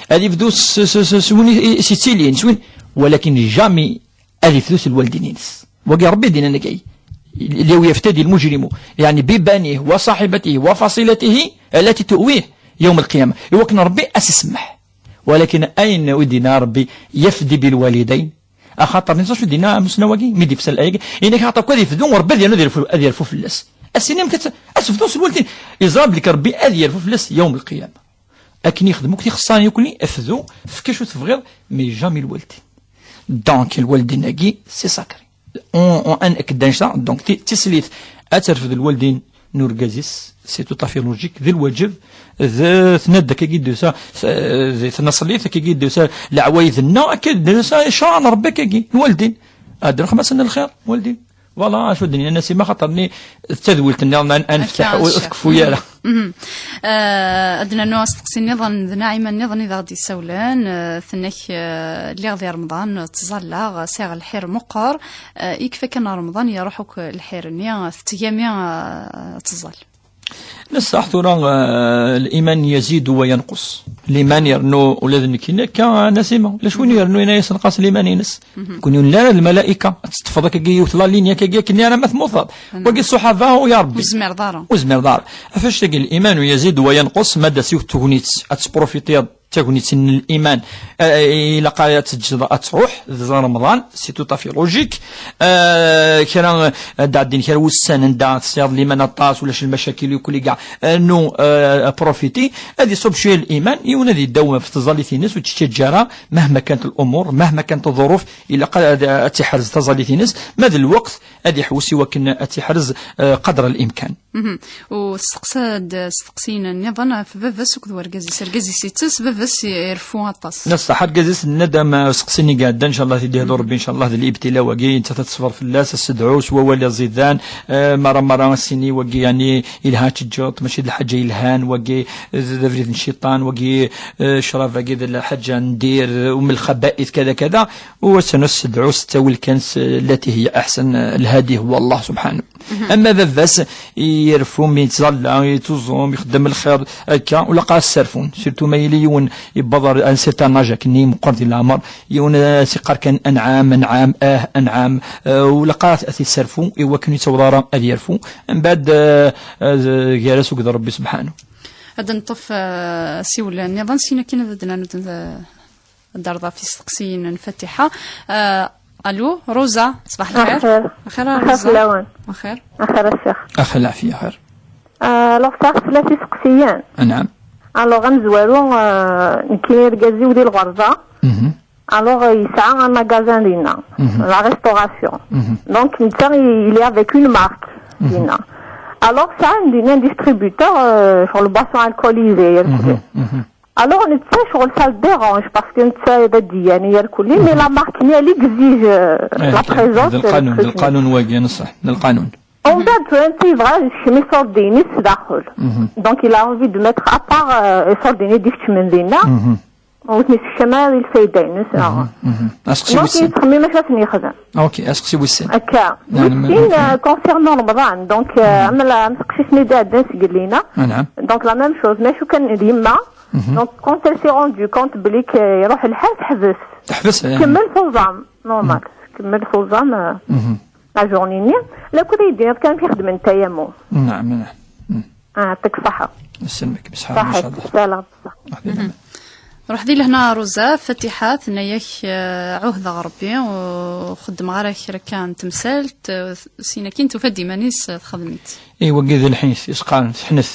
Ad ifdu s, s, s, s win i, i s-yettilin, s win, walakin jamais ad ifdu s lwaldin-ines. Wagi Rebbi d-yennan akka. اليوم يفتدي المجرم، يعني، ببنيه وصاحبته وفصيلته التي تؤويه يوم القيامة. Iwakken Rebbi ad s-isemmeḥ. Walakin ayen i d-yenna Rebbi, يفدي بالوالدين. Axaṭer netta acu d-yenna amusnaw-agi, mi d-ifsa laya-agi, yenna-k axaṭer akk ad ifdu, Rebbi ad yernu ad yerfu, ad yerfu fell-as. Ass-nni amek ad, ad tefdu s lwaldin. Yeẓra belli Rebbi ad yerfu fell-as yawm lqiyama. Akken yexdem akk tixeṣṣarin yakk-nni, fdu, efk acu tebɣiḍ, mais jamais lwaldin. Donc, lwaldin-agi, c'est sacré. On, on, ad nekk d annect-a, donc, ti-, tislit, ad terfed lwaldin n urgaz-is, c'est tout à fait logique, d lwaǧeb, d tnadda akkagi d-tusa, d tnaṣlit akkagi d-tusa, leɛwayed-nneɣ, akka d-tusa, ccṛeɛ n Rebbi akkagi, lwaldin. Ad nruḥ ma sen lxir, lwaldin. Voilà, acu d-nini, Nasima, xaṭer-nni d tadwilt-nniḍen, ad, ad nefteḥ, ur tekfu ara. Mhm. Eh, ad d-nernu asteqsi nniḍen d Naɛima nniḍen i d aɣ-d-yessawlen. Eh, tenna-k, eh, lliɣ di Remḍan, ttẓallaɣ, sɛiɣ lḥir meqqer. Eh, yekfa kan Remḍan, iruḥ akk lḥir-nni, tettgami, eh, ad tẓall. Neṣṣaḥ tura, eh, liman yazidu wa yanqus. Liman yernu ula d nekkini akka, Nasima. Ulac win yernu yenna-yas nqas liman-ines. Kuni ur nelli ara d lmalayika, ad teṭṭfeḍ akkagi yiwet la ligne akkagi akken ara ma tmuteḍ. Wagi ṣṣuḥaba, u ya Rebbi. Ur zmireḍ ara. Ur zmireḍ ara. Ɣef annect-agi, liman yazidu wa yanqus, ma d-tas yiwet tegnit, ad tesprofitiḍ d tagnit n liman, eh, ilaq ad teǧǧeḍ ad tṛuḥ, d Remḍan, c'est tout à fait logique. Eh, kra, eh, ad d-ɛeddin kra wussan anda tesɛiḍ liman aṭas, ulac lmacakil yakk-nni kkac, eh, nu, eh, profiti, ad iṣubb cwiya liman, yiwen ad yeddaw ɣef tẓallit-ines, ur tt-yettaǧǧa ara, مهما كانت الأمور، مهما كانت الظروف، ilaq ad, ad tiḥrez taẓallit-ines, ma d lweqt ad iḥewwes i wakken ad tiḥrez, eh, qadr l'imkan. Mhm. U testeqsa-d steqsiyen nniḍen ɣef baba-s akked wergaz-is. Argaz-is yettess, baba-s ireffu aṭas. Neṣṣaḥ, argaz-is, nenna-d am useqsi-nni iɛeddan, ncallah ad t-id-ihdu Rebbi, ncallah d libtila wagi, nettat ad teṣber fell-as, ad s-tedɛu s wawal aẓidan, eh, mara mara as-tini wagi, yani, ilha ad teǧǧeḍ, mačči d lḥaǧa yelhan, wagi, eh, d abrid n cciṭan, wagi, eh, ccrab-agi d lḥaǧa n dir, eh, um lxaba'it, kada, kada, u ad s-tedɛu s ttawil kan s, التي هي أحسن, eh, الهادي هو الله سبحانه. Ama baba-s, ireffu mi yettẓalla, yettuẓum, ixeddem lxir, akka, ur ilaq ara ad s-sserfun. Surtout ma yili yiwen yewweḍ ar un certain âge akken meqqer di leɛmer, yiwen, eh, as-iqqar kan anɛam, anɛam, ah, anɛam, eh, ur ilaq ara ad t-yesserfu, i wakken ur yettaweḍ ara ad yerfu. Mbeɛd, eh, eh, gar-as akked Rebbi subḥanu. Ad neṭṭef, eh, asiwel nniḍen, sin akin ad d-nernu, eh, Ad d-terreḍ ɣef yisteqsiyen n Fatiḥa. Ah, allo, Rosa, ṣbaḥ lxir. Axir. Axir a Axir Rosa. Fell-awen. Axir. Axir a Ccix. Axir lɛafiya, axir. Ah, alors, sɛiɣ tlata isteqsiyen. Anɛam. Alors, amezwaru, ah, nekkini argaz-iw di lɣerba. Mhm. Alors, yesɛa un magasin dinna, Mhm. la restauration. Mhm. Donc, netta, il est avec une marque Mhm. dinna. Alors, ça, dinna un distributeur, euh, sur le boisson alcoolisée, Mhm. Mhm. Alors, netta, ccɣel, ça le dérange, parce que netta d adeyyan, yerkuli, mais Mhm. la marque-nni, elle exige, euh, Eh, la présence, d lqanun, euh, d lqanun wagi, neṣṣaḥ, d lqanun. Umbeɛd tura netta yebɣa ad yekcem iṣurdiyen-is s daxel. Mhm. Donc, il a envie de mettre à part, euh, iṣurdiyen i d-ikeččmen dinna. Mhm. Ur ten-yessekcam ara di lfayda-ines, neɣ? Mhm, mhm. Aseqsi Donc, wis sin. Yettxemmim acu ad ten-yexdem. Ok, aseqsi wis sin. Akka. Naɛam, wis sin, ok. Euh, concernant Remḍan, donc, euh, Mhm. am la, am teqcict-nni d-iɛeddan seg Lina. Ah, naɛam. Donc, la même chose, mais acu kan d yemma, Mhm. Donc, quand elle s'est rendue compte belli k-, iruḥ lḥal, teḥbes. Teḥbes, eh. Tkemmel tuẓam, normal. Mhm. Tkemmel tuẓam, euh, Mhm. la journée-nni. Lakud ay d-yenniḍ kan xedmen tayamu. Naɛam, naɛam. Mhm. Ah, يعطيك الصحة. Yesselmek, bṣeḥḥa, صحيت, macallah. Yesɛa lɣeṭṭ. Ruḥ di lehna a Rosa, Fatiḥa, tenna-yak, eh, ɛuhdeɣ Rebbi, ur xeddmeɣ ara kra kan n temsalt, eh, sin akin tufa-d iman-is, eh, texdem-itt. I wagi d lḥinit, i s-qqaren, teḥnet.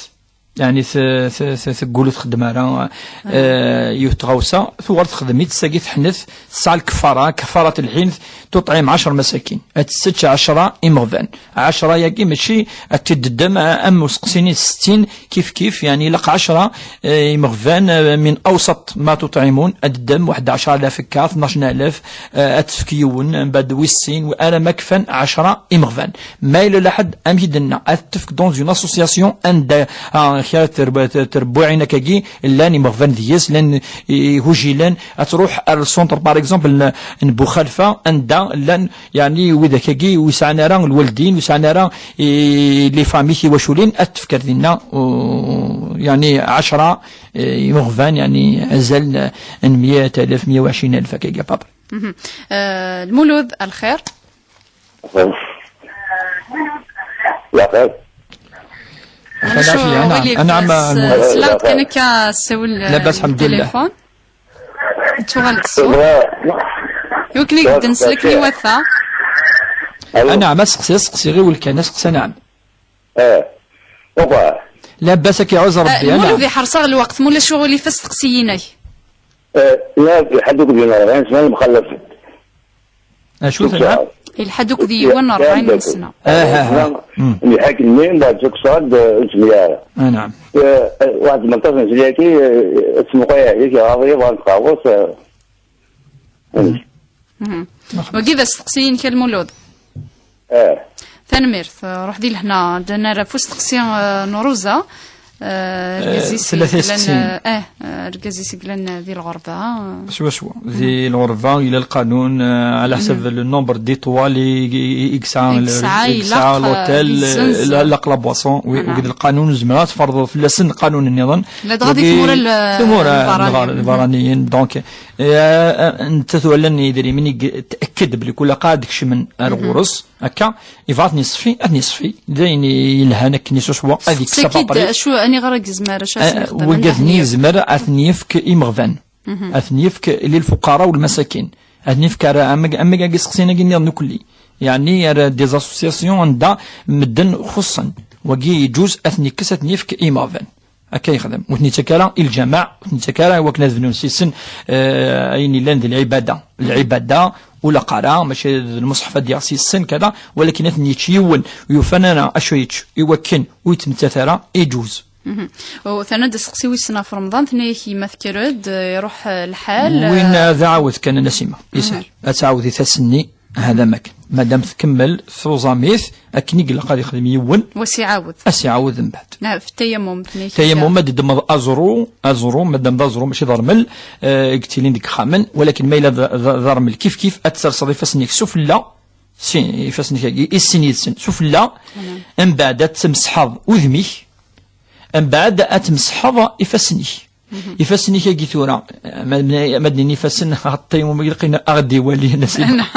Yeɛni te-, te-, te-, teggul ur txeddem ara, eh, yiwet tɣawsa, tuɣal texdem-itt, sagi teḥnet, tesɛa lkefara, كفارة الحنث, تطعم عشر مساكين. Ad tessečč ɛecra imeɣban. Ɛecra-yagi mačči ad t-id-teddem, a-, am useqsi-nni settin kif kif, yeɛni ilaq ɛecra, eh, imeɣban, eh, من أوسط ما تطعمون, ad d-teddem waḥed ɛecra alaf akka, tnac alaf, eh, ad tefk yiwen, mbeɛd wis sin, ara ma kfan ɛecra imeɣban. Ma yella laḥed, amek i d-nenna, ad t-tefk dans une association anda, ah, kra terb-, ter-, terbuɛin akkagi, llan imeɣban deg-s, llan igujilen, ad truḥ ar le centre, par exemple, n, n Buxalfa, anda llan, yeɛni, widak-agi ur yesɛan ara lwaldin, ur yesɛan ara, i, les familles tiwaculin, ad t-tefk ar dinna, u, yeɛni, ɛecra, eh, imeɣban, yeɛni, azal n, n meyya alaf, meyya u ɛecrin alaf, akkagi, à peu près. Mhm. Eh, Lmulud, الخير. الخير. الخير. Acu, العافية، نعم. Walid, نعم، s-, المهم. Sla-d kan akka ssawel, eh, لاباس، الحمد لله. Téléphone. Tuɣal-d ṣṣut. Iwakken i yedden slek n iwata. أنا ما سقسي، سقسي غير ولكان، سقسي نعم. Eh. Uqa. لاباس كي يعوز ربي، أنا. Lmulud, ḥerṣeɣ lweqt, ma ulac uɣilif asteqsi-inek. Eh, la, lḥedd akked yinerɣan, ssma yemxallafen. Acu tenna? Ilḥa-d akked yiwen n ṛṛay n lesna. Ah, ah, ah. Lḥak-nni, mbeɛd tukkseɣ-d, eh, ur nezmir ara. Ah, naɛam. Eh, eh, waḥed tmenṭac n zelyaki, eh, tesmuqay-ak, iɣaḍ-iyi, bɣa nqerrus, eh. Mhm. Wagi d asteqsi-inek a Lmulud. Eh. Tanemmirt, eh, ruḥ di lehna. Ad nara ɣef usteqsi, eh, n Rosa. Eh, argaz-is tella yellan, teseqsin. Eh, eh, argaz-is yellan, eh, di lɣerba. Swaswa. Di lɣerba, yella lqanun, eh, على حسب le nombre d'étoiles i, i, i yesɛa, i yesɛa, i yesɛa ilaq, eh, l'hôtel, di zzenz. Eh, la, ilaq la boisson, oui, voilà. Akked lqanun, zemreɣ ad tferḍeḍ fell-asen lqanun nniḍen. La dɣa di tmura l-, tmura lbar-, lbaraniyin, donc, eh, eh, nettat wallan idrimen i yetked belli kul lqaɛa ad kecmen ar ɣur-s. Akka, yebɣa ad ten-yeṣfi, ad ten-yeṣfi. D ayen yelhan akken swaswa, ad yekkes à peu près. Acu, aniɣer ad yezmer, acu ad sen-yexdem, wigad-nni yezmer ad ten-yefk imeɣban. Ad ten-yefk للفقراء والمساكين. Ad ten-yefk ara, am, am, am iseqsiyen-agi nniḍen ukelli. Yeɛni ar des associations anda medden xuṣṣen. Wagi yeǧǧuz ad ten-yekkes, ad ten-yefk imeɣban. Akka yexdem. Ur ten-yettak ara i lǧamaɛ, ur ten-yettak ara i wakken ad bnun s yissen, eh, ayen yellan d lɛibada. Lɛibada, ur ilaq ara, mačči d lmuṣḥef ad d-yaɣ s yissen, kada, walakin ad ten-yečč yiwen, ur yufan ara acu yečč, i wakken ur yettmettat ara, iǧuz. U terna-d asteqsi wissen ɣef Remḍan, tenna-yak yemma tekker-d, eh, iruḥ, eh, lḥal, win, eh, ad ɛawed kan, a Nasima, yeshel. Ad tɛawed i tasenni, هذا ما كان. Madam tkemmel tuẓam-it, akken i ilaq ad yexdem yiwen. Wa s-iɛawed. Ad s-iɛawed mbeɛd. Neɣ f tayammum, tenna-yak. Tayammum, ad d-ddmeḍ aẓru, aẓru, madam d aẓru, mačči d armel, eh, i yettilin deg yexxamen, walakin ma yella d, d, d armel kif kif, ad tserseḍ ifassen-ik sufella, sin, ifassen-ik-agi, i sin yid-sen, sufella, mbeɛd ad tmesḥeḍ udem-ik, mbeɛd ad tmesḥeḍ ifassen-ik. Ifassen-ik-agi tura, ma, ma, ma d-nini ifassen, xaṭi, ma ilaq ad ɣ-d-iwali, a Nasima.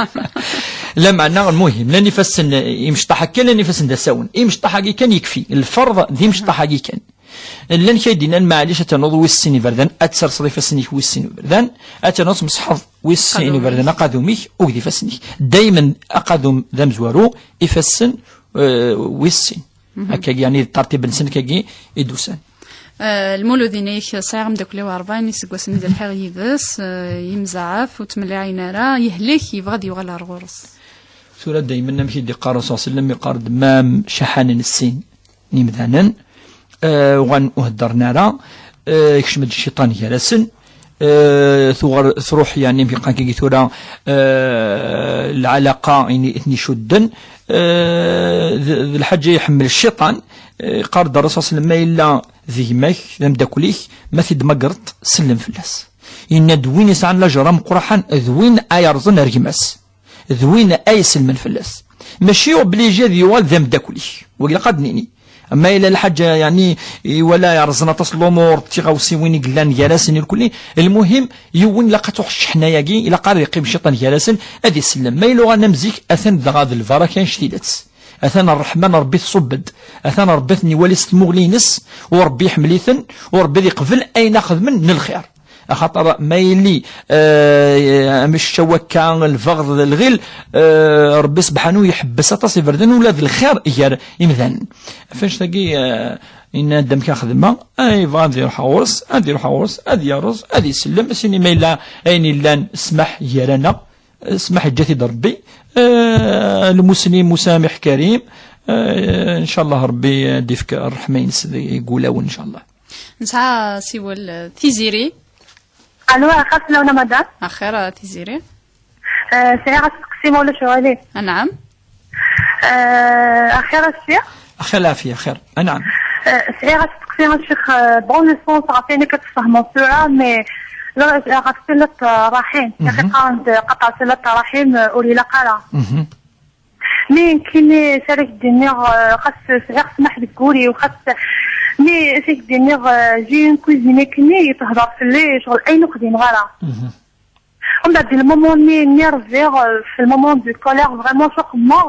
Lameɛna, lmuhim, llan ifassen imecṭaḥ akka, llan ifassen d asawen. Imecṭaḥ-agi kan yekfi. Lferḍ d imecṭaḥ-agi kan. Llan kra i d-yennan, maɛlic, ad ternuḍ wis sin iberdan, ad tserseḍ ifassen-ik wis sin iberdan, ad ternuḍ tmesḥeḍ wis sin iberdan aqadum-ik, akked ifassen-ik. Daymen aqadum d amezwaru, ifassen, eh, wis sin. Akkagi, yeɛni d ṭṭertib-nsen akkagi i d-usan. Eh, Lmulud yenna-yak, sɛiɣ ameddakel-iw ṛebɛin iseggasen i d-lḥiɣ yid-s, eh, yemzeɛɛef, ur ttmelliɛin ara, yehlek, yebɣa ad yuɣal ar ɣur-s. Tura daymen, amek i d-iqqar Rasul sallam, iqqar-d, ma mcaḥanen sin n yimdanen, eh, uɣalen ur heddren ara, eh, ikcem-d cciṭan gar-asen, eh, tuɣal, truḥ, yeɛni, amek iqqar akkagi tura, eh, lɛalaqa i ten-icudden, eh, d, d lḥaǧa iḥemmel cciṭan, eh, iqqar-d Rasul sallam, ma yella d gma-k, d ameddakel-ik, ma t-id-tmagreḍ, sellem fell-as. Yenna-d, win yesɛan lajer ameqqraḥan, d win ay yerẓen ar gma-s. D win ay iselmen fell-as. Mačči obligé ad yuɣal d ameddakel-ik. Wagi ilaq ad d-nini. Ma yella lḥaǧa, yeɛni, iwala yerẓen aṭas n lumuṛ, d tiɣawsiwin i yellan gar-asen irkelli, lmuhim, yiwen ilaq ad truḥ cceḥna-yagi, ilaq ad yeqqim cciṭan gar-asen, ad isellem. Ma yella uɣalen am zik, atan dɣa d lbaraka annect-ilatt. Atan ṛṛeḥma n Ṛebbi tṣubb-d. Atan Ṛebbi ad ten-iwali s tmuɣli-ines, u Ṛebbi iḥemmel-iten, u Ṛebbi ad iqbel ayen ara xedmen n lxir. Axaṭer ma yili, eh, amecčaw akka, lbeɣḍ, lɣil, eh, Ṛebbi sebḥanu iḥebbes aṭas iberdan, ula d lxir gar imdanen. Ɣef annect-agi, eh, yenna-d amek ara xedmeɣ, eh, yebɣa ad iruḥ ɣur-s, ad iruḥ ɣur-s, ad yerreẓ, ad isellem, ad s-yini ma yella ayen yellan ssmaḥ gar-aneɣ, ssmaḥ yeǧǧa-t-id Ṛebbi, eh, lmuslim musamiḥ karim, eh, ncallah Ṛebbi ad d-ifk ṛṛeḥma-ines deg wulawen, ncallah. Nesɛa asiwel, eh, Tiziri. Allo, axir fell-awen a madame. Axir, eh, Tiziri. Eh, sɛiɣ asteqsi ma ulac aɣilif. Anɛam. Eh, axir a ccix. Axir lɛafiya, axir. Anɛam. Eh, sɛiɣ asteqsi a ccix, eh, dans le sens ɣef wayen akka tfehmeḍ tura, mais ɣef silat, eh, ṛṛaḥim. Mhm. Yak qqaren-d qaṭeɛ silat ṛṛaḥim, eh, ur ilaq ara. Mhm. Mi nekkini, s ara k-d-iniɣ, eh, xas sɛiɣ ssmaḥ deg wul-iw, xas, mi s ak-d-iniɣ, eh, j'ai une cousine akkenni, i tehder fell-i, ccɣel ayen ur xdimeɣ ara. Mhm. Umbeɛd, di lmumun-nni, nni rziɣ, eh, fi lmumun de colère, vraiment, cuqmeɣ,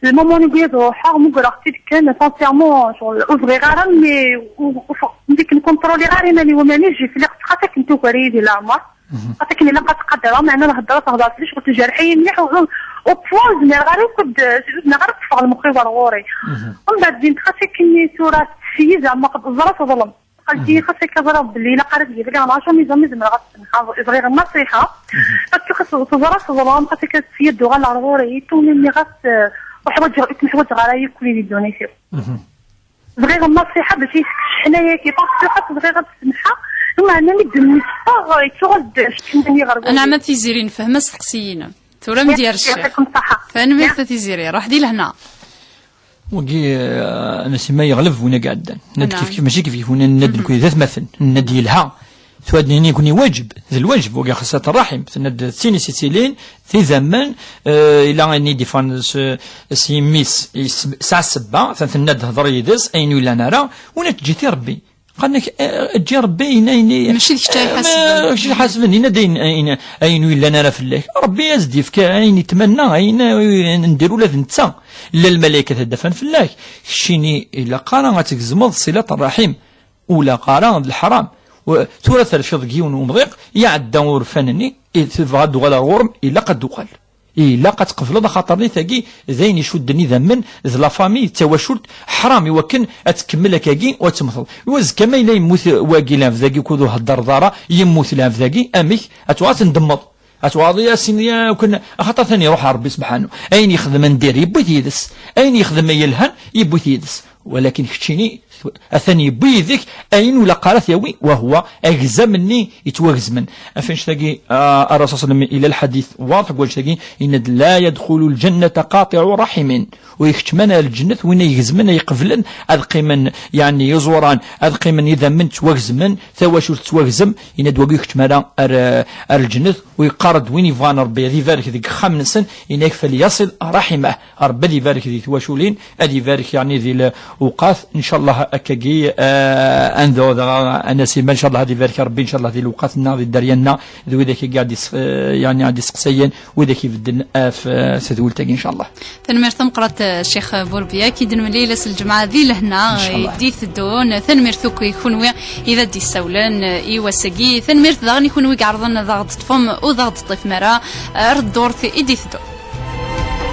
eh, lmumun-nni wwid ruḥeɣ, mugreɣ-tt-id kan, sincèrement, ccɣel ur bɣiɣ ara, mi, u-, u-, ur, mi k-nkunṭruliɣ ara iman-iw, iman-iw, j'ai fliɣ-tt, xas akken tugar-iyi di leɛmer. Mhm. Xaṭi akken ilaq ad tqadreɣ, meɛna lhedra tehder fell-i, ccɣel tejreḥ-iyi mliḥ, u, u, u point, zmireɣ ara akk ad, zmireɣ ara ad ṭṭfeɣ lmux-iw ar ɣur-i. Mhm. Umbeɛd din, xas akkenni tura tesyi, zeɛma ẓra teḍlem. Qalti, mhm, xas akka ẓriɣ belli ilaq ara ad yili, neɣ jamais, jamais zemreɣ ad t-semḥeɣ, bɣiɣ nnaṣiḥa. Mhm. Parce que xas teẓra teḍlem, xas akka tesyi ad d-tuɣal ar ɣur-i, tuni-nni ɣas, eh, ur ḥwaǧeɣ, ur kem-ḥwaǧeɣ ara yakk di ddunit-iw. Mhm. Bɣiɣ nnaṣiḥa bac yefk ccḥani-agi, parce que xas bɣiɣ ad semḥeɣ, lameɛna mi d-neffeɣ, yettuɣal-d ccḥani ɣer wul-iw. Anɛam a Tiziri, nefhem asteqsi-inem. Tura mi d-yercel. Yɛṭikum ṣṣeḥḥa. Tanemmirt a Tiziri, ruḥ di lehna. Wagi, eh, Nasima, yeɣleb win i iɛeddan. Nna-d kif kif, mačči kif kif, win nna-d nekni d atmaten. Nna-d yelha. Tura ad nini nekni wajeb, d lwajeb, wagi xas at ṛṛaḥim. Tenna-d d tin i s-ittilin, d idammen, eh, ila ayen i d-iffɣen s, s yimi-s, yesɛa ssebba, tenna-d hder yid-s, ayen ur yellan ara, u ur teǧǧi i Ṛebbi. Qqaren-ak, eh, eǧǧ i Ṛebbi ayen, ayen, mačči d kečč ara iḥasben. Kečč iḥasben, yenna-d ayen, ayen, ayen ur yellan ara fell-ak. Ṛebbi ad s-d-yefk ayen yetmanna, ayen, eh, n dir ula d netta. Llan lmalaykat ad d-afan fell-ak. Keččini ilaq ara ad tgezmeḍ ṣilat ṛṛaḥim. Ur ilaq ara d leḥram. U-, tura terfiḍ deg yiwen umḍiq, iɛedda urfan-nni, i tebɣa ad d-uɣal ar ɣur-m, ilaq ad d-uɣal. Ilaq ad tqebleḍ axaṭer nitagi d ayen icudden idammen d la famille, d tawacult, ḥram i wakken ad tkemmel akkagi u ad temmteḍ. I wazekka ma yella yemmut wagi lɛebd-agi ukud ur hedder d ara, yemmut lɛebd-agi, amek? Ad tuɣal tendemmeḍ. Ad tuɣal i asin yakan, axaṭer atan iruḥ Ṛebbi sebḥanu. Ayen yexdem n dir yewwi-t yid-s. Ayen yexdem yelhan yewwi-t yid-s. Walakin keččini, atan yewwi yid-k ayen ur ilaq ara t-yawi, wa huwa agzam-nni yettwagezmen. Af annect-agi, ah, Ṛṛasul sallam ila lḥadit waḍeḥ deg wannect-agi, yenna-d, "La yadxulu lǧannata qaṭiɛu raḥimin." Ur ikeččem ara lǧennet win ay igezmen, ay iqeblen ad qqimen, yeɛni, iẓuran, ad qqimen idammen ttwagezmen, tawacult tettwagzem, yenna-d, "Wagi ur ikeččem ara ar, ar lǧennet." U yeqqar-d, "Win yebɣan Ṛebbi ad ibarek deg ixxamen-nsen, yenna-ak, falyasil raḥimah." Ṛebbi ad ibarek di twaculin, ad ibarek, yeɛni, di lewqat, ncallah, akkagi, eh, ad nɛawed, a Nasima, ncallah ad ibarek Ṛebbi, ncallah, di lewqat-nneɣ, di dderya-nneɣ, d widak-agi ad is-, eh, yeɛni, ad iseqsayen, widak ibedden ɣef, eh, tedwilt-agi, ncallah. Tanemmirt tameqqrant, eh, Ccix Burbiya, ad k-id-nemlil ass n lǧemɛa di lehna, ncallah, i d-iteddun. Tanemmirt akk i kunwi i d ad d-issawlen, eh, i wass-agi. Tanemmirt daɣen i kunwi i iɛerḍen ad aɣ-d-teṭṭfem, u ad aɣ-d-teṭṭifem ara, eh, ar ddurt i d-iteddun.